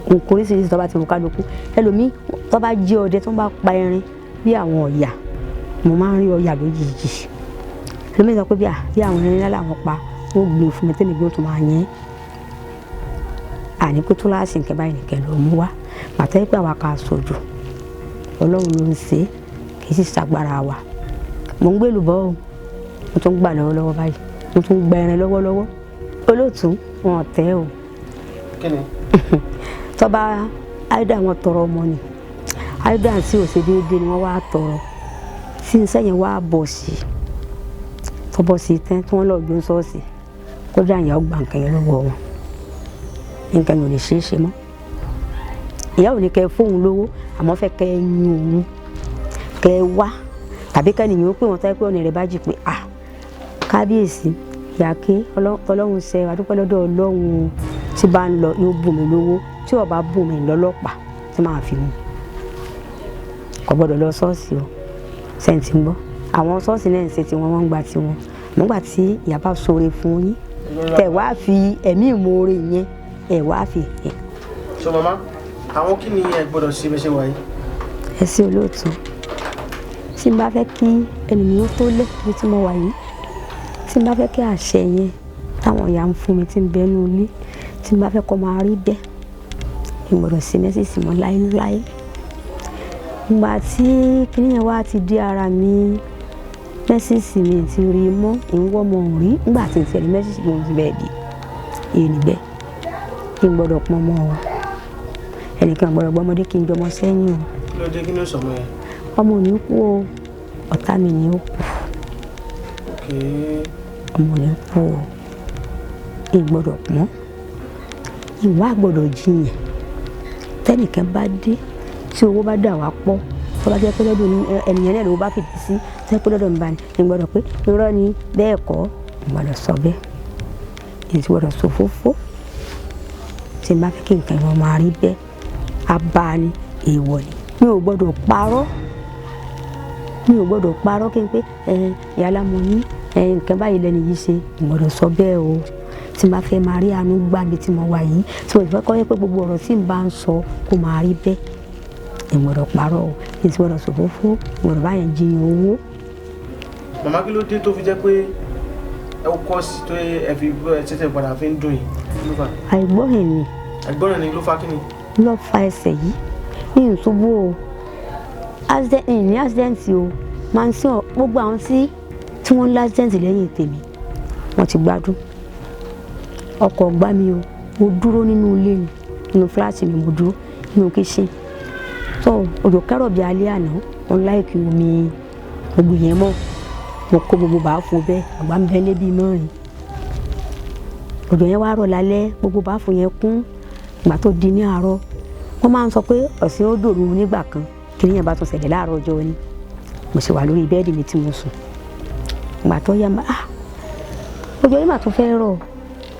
Nǹkan oríṣiríṣi tó bá ti wù kálukú, ẹlòmíì tó bá jí ọdẹ tó bá pa erin bí àwọn ọ̀yà, mo máa ń rí ọ̀yà lójijì. Ẹlòmíì sọ pé bí àwọn erin ńlá làwọn pa, wọ́n gbé fún mi tẹ́lẹ̀ bí wọ́n tún máa yẹn. Àní pé túláàsì nǹkan báyìí nìkan ló mú wá. Bàtà pé àwa ká sojú, Ọlọ́run ló ń ṣe, kì í sì ṣàgbára wa. Mo ń gbé lùbọ́ o, mo tún ń gbà lọ́wọ́lọ́wọ́ báyìí, mo tún ń gba ẹran lọ́wọ́lọ́wọ́. Olóòtú wọn ò tẹ́ o. Kí ni? Tó bá àìdá wọn tọrọ ọmọ ni, àìdá tí ò ṣe déédéé ni wọ́n wá tọrọ. Tí iṣẹ́ yẹn wá bọ̀ sí, tó bọ̀ sí tán tí wọ́n lọ gbé ṣọ́ọ̀ṣì, kódà ìyá ó gba nǹkan yẹn lọ́wọ́ wọn. Nǹkan yẹn ò lè ṣeé ṣe mọ́. Ìyá ò ní kẹ́ fóun lówó, àmọ́ fẹ́ kẹ́ yin òun, kẹ́ wá, tàbí kẹ́ nìyẹn ó pè wọ́n táyé pé ọ̀nà rẹ̀ bá jì pé ah kábíyèsí, yàké Ọlọ́run ṣe, a dúpẹ́ lọ́dọ̀ Ọlọ́run, tí bá ń lọ yóò bù mí lówó, tí ó bá bù mí lọ́lọ́pàá tí màá fi mú. Kò gbọ́dọ̀ lọ ṣọ́ọ̀ṣì o, sẹ́ǹtì ń gbọ́. Àwọn ṣọ́ọ̀ṣì náà ń ṣe tiwọn, wọ́n ń gba tiwọn. Nígbà tí ìyá bá ṣoore fún yín, tẹ̀ wá fi ẹ̀mí ìmoore yẹn, ẹ̀ wá fi ẹ̀. So màmá, àwọn kí ni ẹ gbọ́dọ̀ ṣe bẹ́ẹ̀ ṣe wà yìí? Ẹ sí olóòtú. Tí n bá fẹ́ kí ẹnìyàn tó lẹ̀ níbi tí mo wà yìí, tí n bá fẹ́ kí àṣẹ yẹn táwọn ìyá ń fún mi tí ń bẹ nínú ilé, tí n bá fẹ́ kó máa rí bẹ́ẹ̀, n gbọ́dọ̀ ṣe mẹ́sìsì mọ́ láéláé. Ìgbà tí kíní yẹn wá ti dé ara mi, mẹ́sìsì mi ti rí mọ́, ìwọ́ mọ̀ ò rí. Nígbà tí n ti rí mẹ́sìsì mo ti bẹ́ẹ̀ di, èyí bẹ́ẹ̀. Kí n gbọ́dọ̀ pọn ọmọ o. Ẹnìkan gbọ́dọ̀ gbọ́ ọmọdé kí n jọmọ sẹ́yìn o. Kí ló dé, kí ló sọmọ yẹn? Ọmọ ò ní kú o, ọ̀tá mi ni ó kú. Ọmọ ò ní kú o. N gbọ́dọ̀ pọ́n. Ìwà gbọ́dọ̀ jiyàn. Tẹ́nìkan bá dé, tí owó bá dà wá pọ̀, tó bá jẹ́ pé lọ́dọ̀ ẹnìyẹn náà ló bá fìdí sí, tó jẹ́ pé lọ́dọ̀ mi bá ní, n gbọ́dọ̀ pé irọ́ ni bẹ́ẹ̀ kọ́, n gbọ́dọ̀ sọ bẹ́ẹ̀. N sì gbọ́dọ̀ sọ fófó. Tí n bá fẹ́ kí nǹkan yẹn máa rí bẹ́ẹ̀, abá ni, èèwọ̀ ni. Mi ò gbọ́dọ̀ parọ́. Mi ò gbọ́dọ̀ parọ́ kí n pé ẹ ìyá mo ní ẹ nǹkan báyìí lẹ́nu yìí ṣe, n gbọ́dọ̀ sọ bẹ́ẹ̀ o. Tí n bá fẹ́ máa rí àánú gbà mí tí mo wà yìí, tí mo fẹ́ kọ́ yẹ pé gbogbo ọ̀rọ̀ tí n bá ń sọ kó máa rí bẹ́ẹ̀, n gbọ́dọ̀ parọ́ o, n sì gbọ́dọ̀ ṣòfófó, n gbọ́dọ̀ bá yẹn jiyàn owó. Màmá, kí ló dé tó fi jẹ́ pé ẹ kọ́ sí tó ẹ fi ṣẹ̀ṣẹ̀ padà fi ń dùn yìí? Kí ló fà? Àìgbọ́ràn ni. Àìgbọ́ràn ni ló fa kí ni? Ló fa ẹsẹ̀ yìí. Ní ìṣubú o, accident ní accident o, máa ń sìn gbogbo àwọn tí wọ́n ń l'accident lẹ́yìn tèmi, wọ́n ti gbádùn. Ọkọ̀ gbá mi o, mo dúró nínú ilé mi, nínú fúláàtì mi mo dúró nínú kíṣìn. Tó òjò kẹ́rọ̀ bí alẹ́ àná, wọ́n láìkí omi gbogbo yẹn mọ́. Mo kó gbogbo bàáfò bẹ́ẹ̀, àgbà ń bẹ́ lé bíi mẹ́rin. Òjò yẹn wá rọ̀ lálẹ́, gbogbo bàáfò yẹn kún. Ìgbà tó di ní àárọ̀, wọ́n máa ń sọ pé ọ̀sìn ó dòru nígbà kan, kí nìyẹn bá tún ṣẹlẹ̀ láàárọ̀ ọjọ́ ni. Mo sì wà lórí bẹ́ẹ̀dì mi tí mo sùn. Ìgbà tó yá, òjò yìí mà tún fẹ́ rọ̀,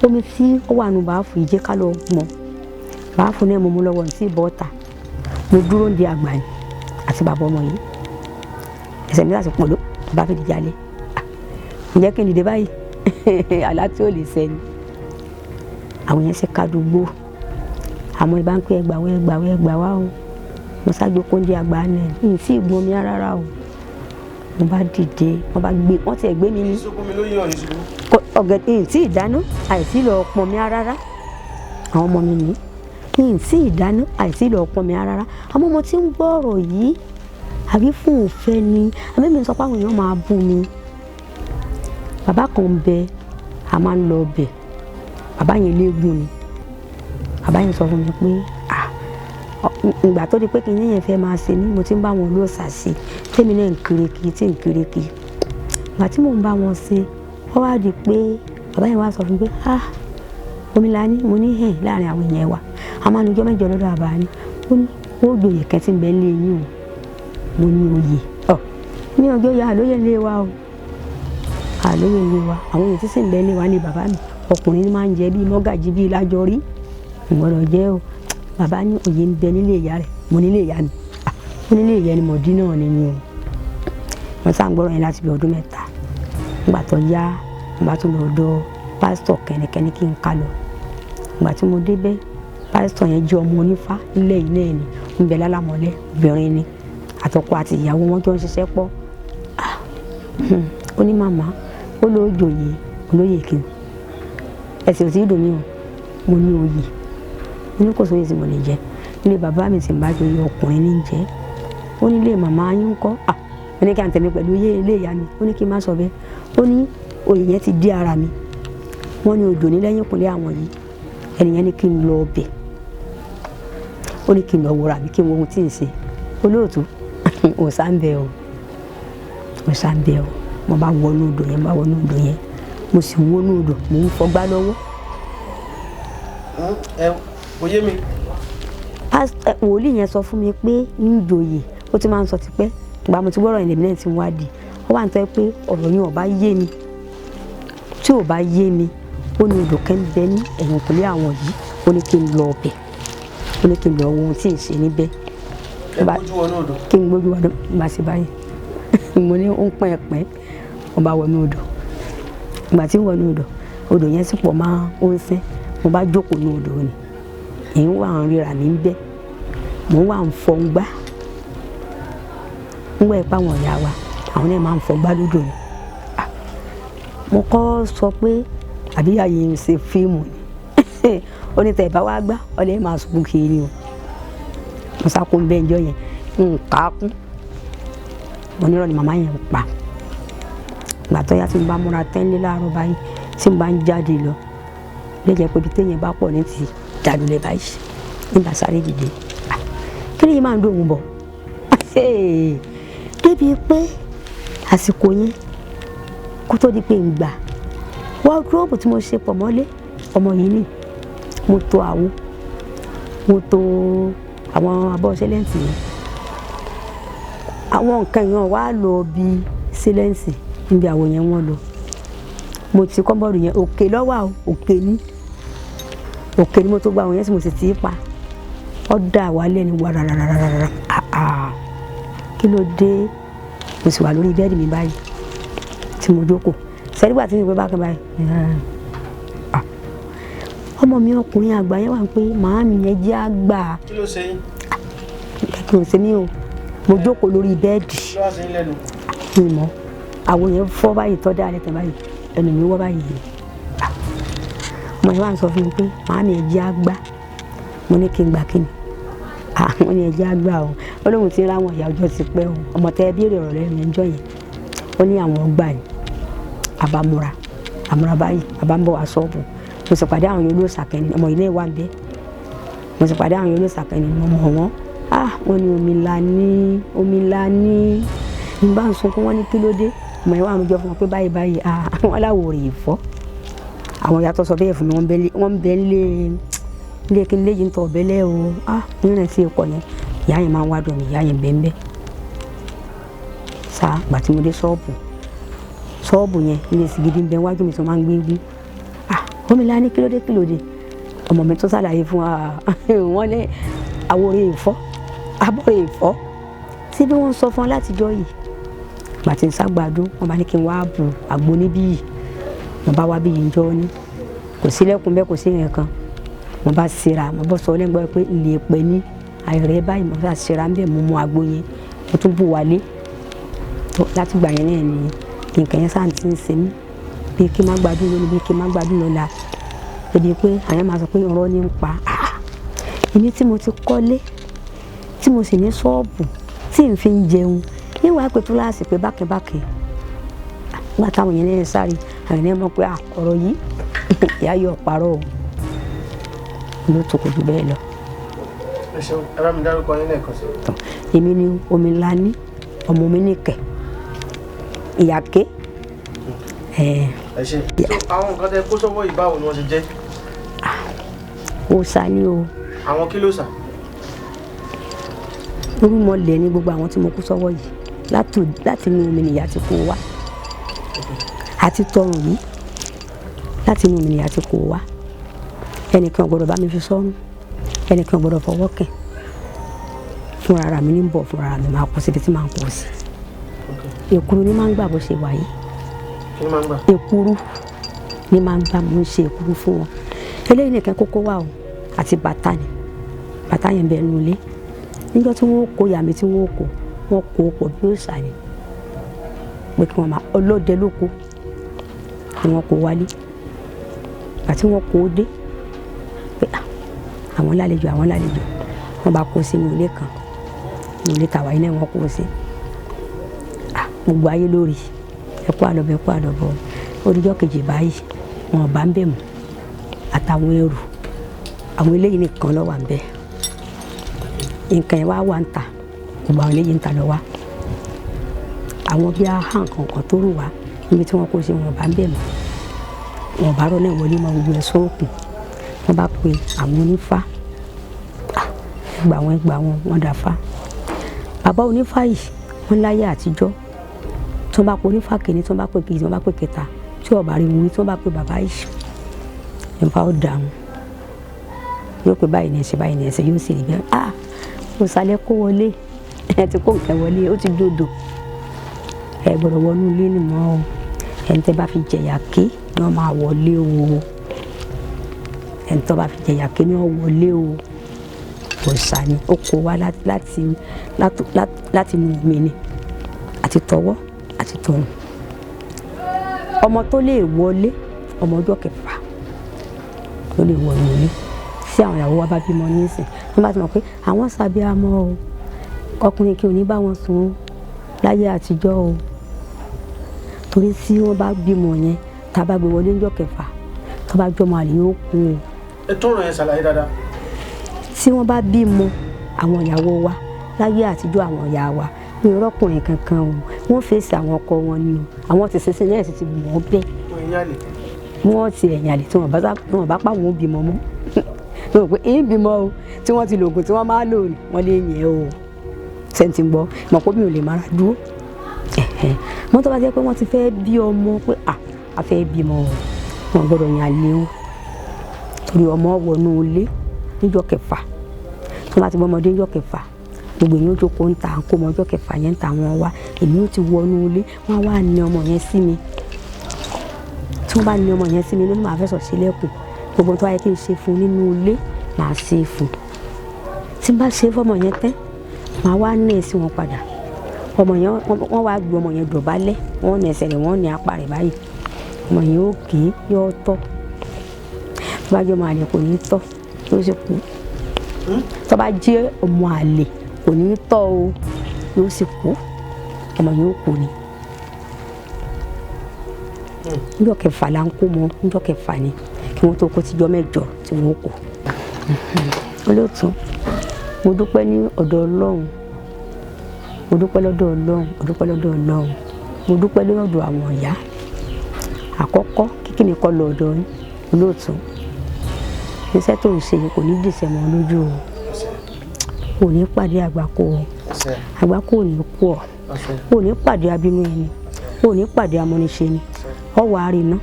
omi tí ó wà nù bàáfò yìí jẹ́ ká lọ mọ̀. Bàáfò náà mo mú lọ́wọ́ ní tí bọ́ọ̀tà. Mo dúró ń di àgbà yìí àti bàbá ọmọ yìí. Ẹsẹ̀ mi láti pọ̀ ló bá fi dìjà lé. Ǹjẹ́ kí n dìde báyìí? Àlá tí ò lè ṣẹ ni. Àwọn yẹn ṣe kádùúgbò. Àmọ́ ìbá ń pé ẹgbàá wá, ẹgbàá wá, ẹgbàá wá o. Mo ṣáájú kó ń di àgbà náà. N tí ì gbọ́n mi rárá o. Mo bá dìde, wọ́n bá gbé, wọ́n ti ẹ̀ gbé mi ní. Ìṣubú mi ló yàn ìṣubú. Ọ̀gẹ̀dẹ̀ n tí ì dáná, àìsí lọ pọn mi rárá. Àwọn ọmọ mi ní. N tí ì dáná, àìsí lọ pọn mi rárá. Àmọ́ mo ti ń gbọ́ ọ̀rọ̀ yìí, àbí fún òfẹ́ ni, àbí mi sọ pé àwọn èèyàn máa bú mi. Bàbá kan ń bẹ, a máa ń lọ bẹ̀. Bàbá yẹn léegun ni. Bàbá yẹn sọ fún mi pé, ìgbà tó di pé kí n yẹn fẹ́ máa ṣe mí, mo ti ń bá wọn olóòṣà ṣe, tèmi náà ń kiri kiri, tí ń kiri kiri. Ìgbà tí mò ń bá wọn ṣe, ó wá di pé bàbá yẹn wá sọ fún mi pé, Omilani, mo ní hẹ̀ láàrin àwọn èèyàn wa. A máa ń lọ́jọ́ mẹ́jọ lọ́dọ̀ àbá ni. Ó ní, ó joyè kan tí ń bẹ lé yín o. Mo ní oyè. Ní ọjọ́ ya àlóyè lé wa o. Àlóyè lé wa. Àwọn èèyàn tí sì ń bẹ lé wa ní bàbá mi. Ọkùnrin ni máa ń jẹ bíi mọ́gàjí bíi lájọrí. Ìgbọ́dọ̀ jẹ́ o. Bàbá ní oyè ń bẹ nílé ìyá rẹ̀. Mo nílé ìyá mi. Mo nílé ìyá ẹni mọ̀dí náà ni mi o. Wọ́n sá ń gbọ́rọ̀ yẹn láti bí ọdún mẹ́ta. Ìgbà tó yá, mo bá tún lọ ọ̀dọ̀ pásítọ̀ kẹ́nikẹ́ni kí n ká lọ. Ìgbà tí mo débẹ̀, pásítọ̀ yẹn jẹ́ ọmọ onífá nílẹ̀ yìí náà ni. Ń bẹ lálámọ̀lẹ́, obìnrin ni. Àtọkọ àti ìyàwó wọn jọ ń ṣiṣẹ́ pọ̀. Ó ní màmá, ó ló joyè, olóyè kí n. Ẹ̀sìn ò tí ì dùn mí o. Mo ní oyè. Mo ní kò sóyè tí mo lè jẹ. Ilé bàbá mi sì ń bá joyè ọkùnrin ní jẹ. Ó ní ilé màmá yín ńkọ́? Ó ní kí à ń tẹ̀lé pẹ̀lú ilé ìyá mi. Ó ní kí n má sọ bẹ́ẹ̀. Ó ní oyè yẹn ti dé ara mi. Wọ́n ní odò ní lẹ́yìn ìkúnlẹ̀ àwọn yìí. Ẹni yẹn ní kí n lọ ọbẹ̀. Ó ní kí n lọ wòrà mi kí n wo ohun tí ń ṣe. Olóòtú, òòṣà ń bẹ o. Òòṣà ń bẹ o. Mo bá wọnú odò yẹn, mo bá wọnú odò yẹn. Mo sì wọnú odò, mò ń fọgbá lọ́wọ́. Ẹ kò yé mi. Wòlíì yẹn sọ fún mi pé ń joyè, ó ti máa ń sọ tipẹ́. Ìgbà mo ti gbọ́rọ̀ yẹn lèmi náà ti ń wádìí. Ó wà ń tọ́ pé ọ̀rọ̀ yẹn ò bá yé mi. Tí ò bá yé mi, ó ní odò kan bẹ ní ẹ̀yìnkùlé àwọn yìí, ó ní kí n lọ ọbẹ̀. Ó ní kí n lọ wo ohun tí ń ṣe níbẹ̀. Ẹ gbójú wọnú odò. Kí n gbójú wọnú, bá ṣe báyìí. Mo ní ó ń pọ́n ẹ̀pẹ́, mo bá wọnú odò. Ìgbà tí ń wọnú odò, odò yẹn sì pọ̀ máa ń sẹ́. Mo bá jókòó ní odò ni. Èyí wà ń ríra mi ń bẹ́. Mo wà ń fọ ń gbá. Ń wẹ̀ pa àwọn ìyá wa, àwọn náà máa ń fọ gbá lódò ni. Mo kọ́ sọ pé àbí ayé ń ṣe fíìmù ni. Ó ní tẹ̀ bá wá gbá, ọlẹ́ máa sunkún kiri o. Mo sá kó ń bẹ́ ǹjọ́ yẹn, ń kà á kún. Mo nírọ̀ ni màmá yẹn ń pa. Ìgbà tó yá tí mo bá múra tẹ́ńlé láàárọ̀ báyìí, tí mo bá ń jáde lọ, lè jẹ́ pé ibi téèyàn bá pọ̀ ní ti dàlúlẹ̀ báyìí. Nígbà sáré dìde. Kí ni yìí máa ń dùn òun bọ̀? Débi pé àsìkò yẹn kó tó di pé ń gbà. Wọ́dúróòbù tí mo ṣe pọ̀ mọ́lé, ọmọ yìí ni. Mo to àwo, mo to àwọn abọ́ sẹ́lẹ̀ǹtì yẹn. Àwọn nǹkan yẹn wá lọ bí sẹ́lẹ̀ǹsì níbi àwo yẹn wọ́n lọ. Mo ti kọ́ńbọ̀dù yẹn, òkè lọ́wọ́ o, òkè ni. Òkè ni mo tó gba àwọn yẹn tí mo sì ti pa. Ó dà wálẹ̀ ní wàràràràràrà. Kí ló dé? Mo sì wà lórí bẹ́ẹ̀dì mi báyìí tí mo jókòó sẹ́rígbà tí mi pé bákan báyìí. Ọmọ mi ọkùnrin àgbà yẹn wà pé màámi yẹn jẹ́ àgbà. Kí ló ṣe yín? Kí ló ṣe mí o? Mo jókòó lórí bẹ́ẹ̀dì. Kí ló wá ṣe yín lẹ́nu? Mi mọ̀, àwọn yẹn fọ́ báyìí tọ́ dáa lẹ́tẹ̀ báyìí, ẹnu mi wọ́ báyìí. Ọmọ yẹn wà ń sọ fún mi pé màámi yẹn jẹ́ àgbà. Mo ní kí n gbà kí ni? Àwọn yẹn jẹ́ àgbà o. Ó lóun ti ń ráwọn ìyá ọjọ́ ti pẹ́ o. Ọmọ tẹ́ béèrè ọ̀rọ̀ lẹ́nu ẹjọ́ yẹn. Ó ní àwọn ọgbà ni. Àbámúra, àmúra báyìí, àbámbọ̀ wá ṣọ́ọ̀bù. Mo sì pàdé àwọn olóòṣà kẹ́ni, ọmọ ilé wa ń bẹ. Mo sì pàdé àwọn olóòṣà kẹ́ni, mo mọ̀ wọ́n. Wọ́n ní omi la ní, omi la ní. N bá ń sunkún, wọ́n ní kí ló dé? Ọmọ yẹn wà ń jọ fún wọn pé báyìí báyìí, wọ́n láwọ̀ rè fọ́. Àwọn ìyá tó sọ bẹ́ẹ̀ fún mi, wọ́n bẹ lé ilé kí n léyìí ń tọ̀ ọ̀bẹ lẹ́ o. Nínú tí ikọ̀ yẹn, ìyá yẹn máa ń wá dùn mí, ìyá yẹn bẹ́ẹ̀ bẹ́ẹ̀. Sá, ìgbà tí mo dé ṣọ́ọ̀bù, ṣọ́ọ̀bù yẹn ilé sìgìdì ń bẹ wájú mi tó máa ń gbé gbé. Omi la ní kílódé kílódé. Ọmọ mi tó ṣàlàyé fún wa, wọ́n ní àwòrán ìfọ́, abọ́rẹ̀ ìfọ́. Tí bí wọ́n sọ fún ọ látijọ́ yìí, ìgbà tí ń ságbádùn, wọ́n bá ní kí n wá bu àgbo níbí yìí. Mo bá wá bí yìí ń jọ ní. Kò sí lẹ́kùn bẹ́ẹ̀, kò sí ìyẹn kan. Mo bá sera, mo bọ́ sọ lẹ́gbọ́n pé ilé pẹ́ ní àìrẹ́ báyìí, mo bá sera ń bẹ̀, mo mú àgbo yẹn, mo tún bù wálé. Láti ìgbà yẹn náà ni nǹkan yẹn sáà ti ń ṣe mí. Bí kí n má gbádùn lónìí, bí kí n má gbádùn lọ́la. Débi pé àyàn máa sọ pé ọ̀rọ̀ ni ń pa. Èmi tí mo ti kọ́lé, tí mo sì ní ṣọ́ọ̀bù, tí n fi ń jẹun, níwàá pé túláàsì pé bákẹ́bákẹ́. Nígbà táwọn yẹn lẹ́yìn sáré, àwọn yẹn mọ̀ pé ọ̀rọ̀ yìí ìyá yóò parọ́ o. Ló tó kò jù bẹ́ẹ̀ lọ. Ẹ ṣeun, ẹ bá mi dárúkọ yín lẹ́ẹ̀kan sí. Èmi ni Omilani, ọmọ mi nìkẹ́, ìyàké. Ẹ ṣe. Àwọn nǹkan tẹ kó sọ́wọ́ yìí báwo ni wọ́n ṣe jẹ́? Òòṣà ni o. Àwọn kí ló sà? Orúmọlẹ̀ ni gbogbo àwọn tí mo kó sọ́wọ́ yìí. Láti inú omi nìyá ti kó wá. Àti tọrùn yìí. Láti inú omi nìyá ti kó wá. Ẹnìkan ò gbọdọ̀ bá mi fi sọ́run. Ẹnìkan ò gbọdọ̀ fọwọ́ kàn. Fúnra ara mi ní ń bọ̀, fúnra ara mi máa kó síbi tí màá kó sí. Èkuru ni máa ń gbà bó ṣe wà yìí. Èkuru ni máa ń gbà, mo ń ṣe èkuru fún wọn. Eléyìí nìkan kókó wà o, àti bàtà ni. Bàtà yẹn bẹ nínú ilé. Níjọ́ tí wọ́n kó ìyá mi tí wọ́n kó, wọ́n kó pọ̀ bí òòṣà ni. Pé kí wọ́n máa ọlọ́dẹ ló kó. Ni wọ́n kó wálé. Ìgbà tí wọ́n kó dé, pé àwọn lálejò, àwọn lálejò. Wọ́n bá kó sínú ilé kan. Inú ilé tàwa yìí náà wọ́n kó sí. Gbogbo ayé lórí. Ẹ kú àlọ́bọ̀, ẹ kú àlọ́bọ̀. Ó di ọjọ́ kejì báyìí, wọn ò bá ń bẹ̀ mọ́. Àtàwọn ẹrù, àwọn eléyìí nìkan ló wà ń bẹ̀. Nǹkan yẹn wá wà ń tà, gbogbo àwọn eléyìí ń tà lọ wá. Àwọn bí ahọ́n kankan tó rù wá níbi tí wọ́n kó sí, wọn ò bá ń bẹ̀ mọ́. Wọn ò bá rọ́ náà wọlé mọ́ gbogbo ẹ̀ sóòkùn. Wọ́n bá pe àwọn onífá. Ẹgbà wọn, ẹgbà wọn, wọ́n dà fá. Bàbá onífá yìí, wọ́n láyé àtijọ́. Tí wọ́n bá pe onífá kìíní, tí wọ́n bá pe kejì, tí wọ́n bá pe kẹta, tí wọ́n bá rí wí, tí wọ́n bá pe bàbá yìí, nípa ó dààmú. Yóò pe báyìí ní ẹsẹ̀, báyìí ní ẹsẹ̀, yóò sì rí bẹ́ẹ̀. Òsàlẹ̀ kó wọlé, ẹ ti kó nǹkan wọlé, ó ti dòdò. Ẹ gbọ́dọ̀ wọnú ilé ni mọ́ o. Ẹni tẹ́ bá fi jẹ̀yà ké ni wọ́n máa wọlé o. Ẹni tó bá fi jẹ̀yà ké ni wọ́n wọlé o. Òòṣà ni ó kó wá láti inú omi ni, àti tọwọ́ àti tọrùn. Ọmọ tó lè wọlé, ọmọ ọjọ́ kẹfà ló lè wọ inú ilé. Tí àwọn ìyàwó wa bá bímọ nísìn, wọ́n bá ti mọ̀ pé àwọn sábíamọ́ o, ọkùnrin kí ò ní bá wọn sùn o láyé àtijọ́ o. Torí tí wọ́n bá bímọ yẹn, tá a bá gbé wọlé níjọ́ kẹfà, tó bá jọmọ àlè yóò kú o. Ẹ tún ọ̀rọ̀ yẹn ṣàlàyé dáadáa. Tí wọ́n bá bímọ àwọn ìyàwó wa láyé àtijọ́, àwọn ìyá wa ní ọ̀rọ̀kùnrin kankan o, wọ́n fèsì àwọn ọkọ wọn ni o. Àwọn ti ṣinṣin náà sì ti mọ̀ ọ́ bẹ́ẹ̀. Wọ́n ti ẹ̀yìn àlè tí wọ́n bá pa wọn bímọ mọ́. Wọ́n rò pé ń bímọ o, tí wọ́n ti lògùn tí wọ́n máa lò ní, wọ́n lè yẹn o. Sẹ́ńtì ń gbọ́, mọ̀ pé mi ò lè mára dúró. Mọ́ tó bá jẹ́ pé wọ́n ti fẹ́ bí ọmọ pé a fẹ́ bímọ o, wọ́n gbọ́dọ̀ yàn àlè o. Torí ọmọ wọnú ilé níjọ́ kẹfà. Tí wọ́n bá ti bọ́ ọmọdé níjọ́ kẹfà, Gbogbo èyí ó jókòó ń ta kó mọ ọjọ́ kẹfà yẹn ń ta wọn wá. Èmi ó ti wọnú ilé, wọn wá ní ọmọ yẹn sí mi. Tí wọ́n bá ní ọmọ yẹn sí mi nínú, màá fẹsọ̀ sílẹ̀kùn. Gbogbo tó wáyé kí n ṣe fún nínú ilé, màá ṣe fún. Tí n bá ṣe fọmọ yẹn tán, màá wá ní ẹsẹ̀ wọn padà. Ọmọ yẹn, wọ́n wá gbé ọmọ yẹn dọ̀bálẹ̀, wọ́n ní ẹsẹ̀ rẹ̀, wọ́n ní apá rẹ̀ báyìí. Ọmọ yẹn ó kì í yọ tọ́. Tó bá jẹ́ ọmọ àlè kò ní tọ́, yóò sì kú. Tó bá jẹ́ ọmọ àlè kò ní tọ́ o, yóò sì kú. Ọmọ yẹn ó kú ni. Níjọ́ kẹfà la ń kó mọ, níjọ́ kẹfà ni kí wọ́n tó kó tíjọ́ mẹ́jọ tí wọ́n kó. Olóòtú, mo dúpẹ́ ní ọ̀dọ̀ Ọlọ́run, mo dúpẹ́ lọ́dọ̀ Ọlọ́run, mo dúpẹ́ lọ́dọ̀ Ọlọ́run, mo dúpẹ́ lọ́dọ̀ àwọn ìyá. Àkọ́kọ́ kíkí mi kọ́ lọ ọ̀dọ̀ yín, olóòtú. Iṣẹ́ tó ń ṣe yìí kò ní dìṣẹ́ mọ́ lójú o. Kò ní pàdé àgbákò o. Àgbákò ò ní kú ọ. Kò ní pàdé abínú ẹni. Kò ní pàdé amọ́niṣe ni. Ọ wà á rí iná,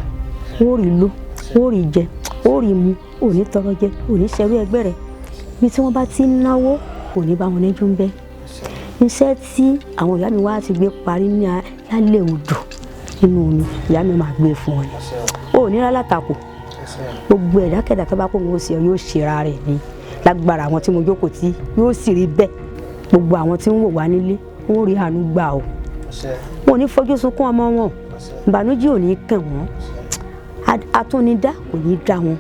ó rí lò, ó rí jẹ, ó rí mu, ò ní tọrọ jẹ, ò ní ṣerú ẹgbẹ́ rẹ. Ibi tí wọ́n bá ti ń náwó, kò ní bá wọn níjú ń bẹ́. Iṣẹ́ tí àwọn ìyá mi wá ti gbé parí ní lálẹ́ odò nínú omi, ìyá mi máa gbé fún ọ ni. O ò ní rárá látakò. Gbogbo ẹ̀dákẹ́dà tó bá kó wọn ó ṣe ọ, yóò ṣe ara rẹ̀ ni. Lágbára àwọn tí mo jókòó tí yóò sì rí bẹ́ẹ̀. Gbogbo àwọn tí ń wò wá nílé, wọ́n rí àánú gbà o. Wọn ò ní fojú sunkún ọmọ wọn. Ìbànújẹ́ ò ní kàn wọ́n. Atúnidá kò ní dá wọn.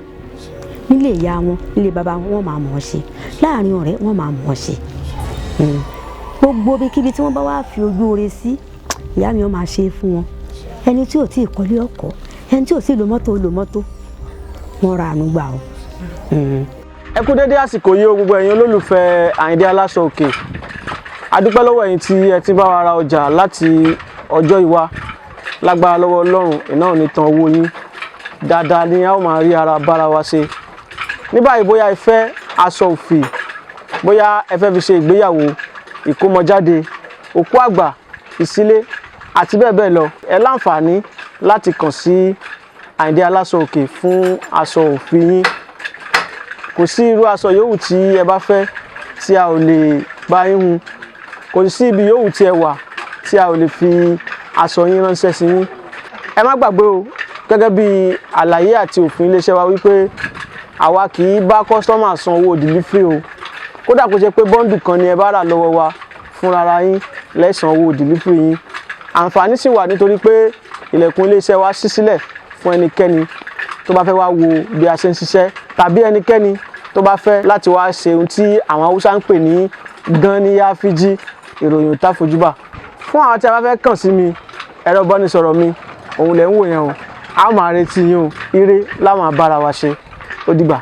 Nílé ìyá wọn, nílé bàbá wọn, wọ́n máa mọ̀ ọ́ ṣe. Láàárín ọ̀rẹ́, wọ́n máa mọ̀ ọ́ ṣe. Gbogbo ibikíbi tí wọ́n bá wá fi ojú oore sí, ìyá mi ó máa ṣe é fún wọn. Ẹni tí ò tí ì kọ́lé ọkọ̀, ẹni tí ò tí ì lo mọ́tò, lo mọ́tò, wọ́n ra àánú gbà o. Ẹ kú dédé àsìkò yìí o, gbogbo ẹ̀yin olólùfẹ́ Àyìndé Aláṣọ Òkè. A dúpẹ́ lọ́wọ́ ẹ̀yin tí ẹ ti bá wa ra ọjà láti ọjọ́ ìwá. Lágbára lọ́wọ́ Ọlọ́run, iná ò ní tan owó yín. Dáadáa ni a ó máa rí ara bára wa ṣe. Ní báyìí, bóyá ẹ fẹ́ aṣọ òfì, bóyá ẹ fẹ́ fi ṣe ìgbéyàwó, ìkómọjáde, òkú àgbà, ìsílé àti bẹ́ẹ̀ bẹ́ẹ̀ lọ, ẹ láǹfààní láti kàn sí Àyìndé Aláṣọ Òkè fún aṣọ òfì yín. Kò sí irú aṣọ yòówù tí ẹ bá fẹ́ tí a ò lè bá yín hun. Kò sí ibi yòówù tí ẹ wà tí a ò lè fi aṣọ yín ránṣẹ́ sí yín. Ẹ má gbàgbé o, gẹ́gẹ́ bí àlàyé àti òfin iléeṣẹ́ wa wípé àwa kì í bá customer san owó delivery o. Kódà kó ṣe pé bundle kan ni ẹ bá rà lọ́wọ́ wa, fúnra yín lẹ́sàn owó delivery yín. Àǹfààní sì wà nítorí pé ilẹ̀kùn iléeṣẹ́ wa ṣí sílẹ̀ fún ẹnikẹ́ni tó bá fẹ́ wá wo bí a ṣe ń ṣiṣẹ́, tàbí ẹnikẹ́ni tó bá fẹ́ láti wá ṣe ohun tí àwọn Haúsá ń pè ní gan ní yáfíjí. Ìròyìn ò tá fojúbà. Fún àwọn tí a bá fẹ́ kàn sí mi, ẹ̀rọ ìbánisọ̀rọ̀ mi òun lẹ̀ ń wò yẹn o. A máa retí yín o. Ire láwọn abára wa ṣe. Ó dìgbà.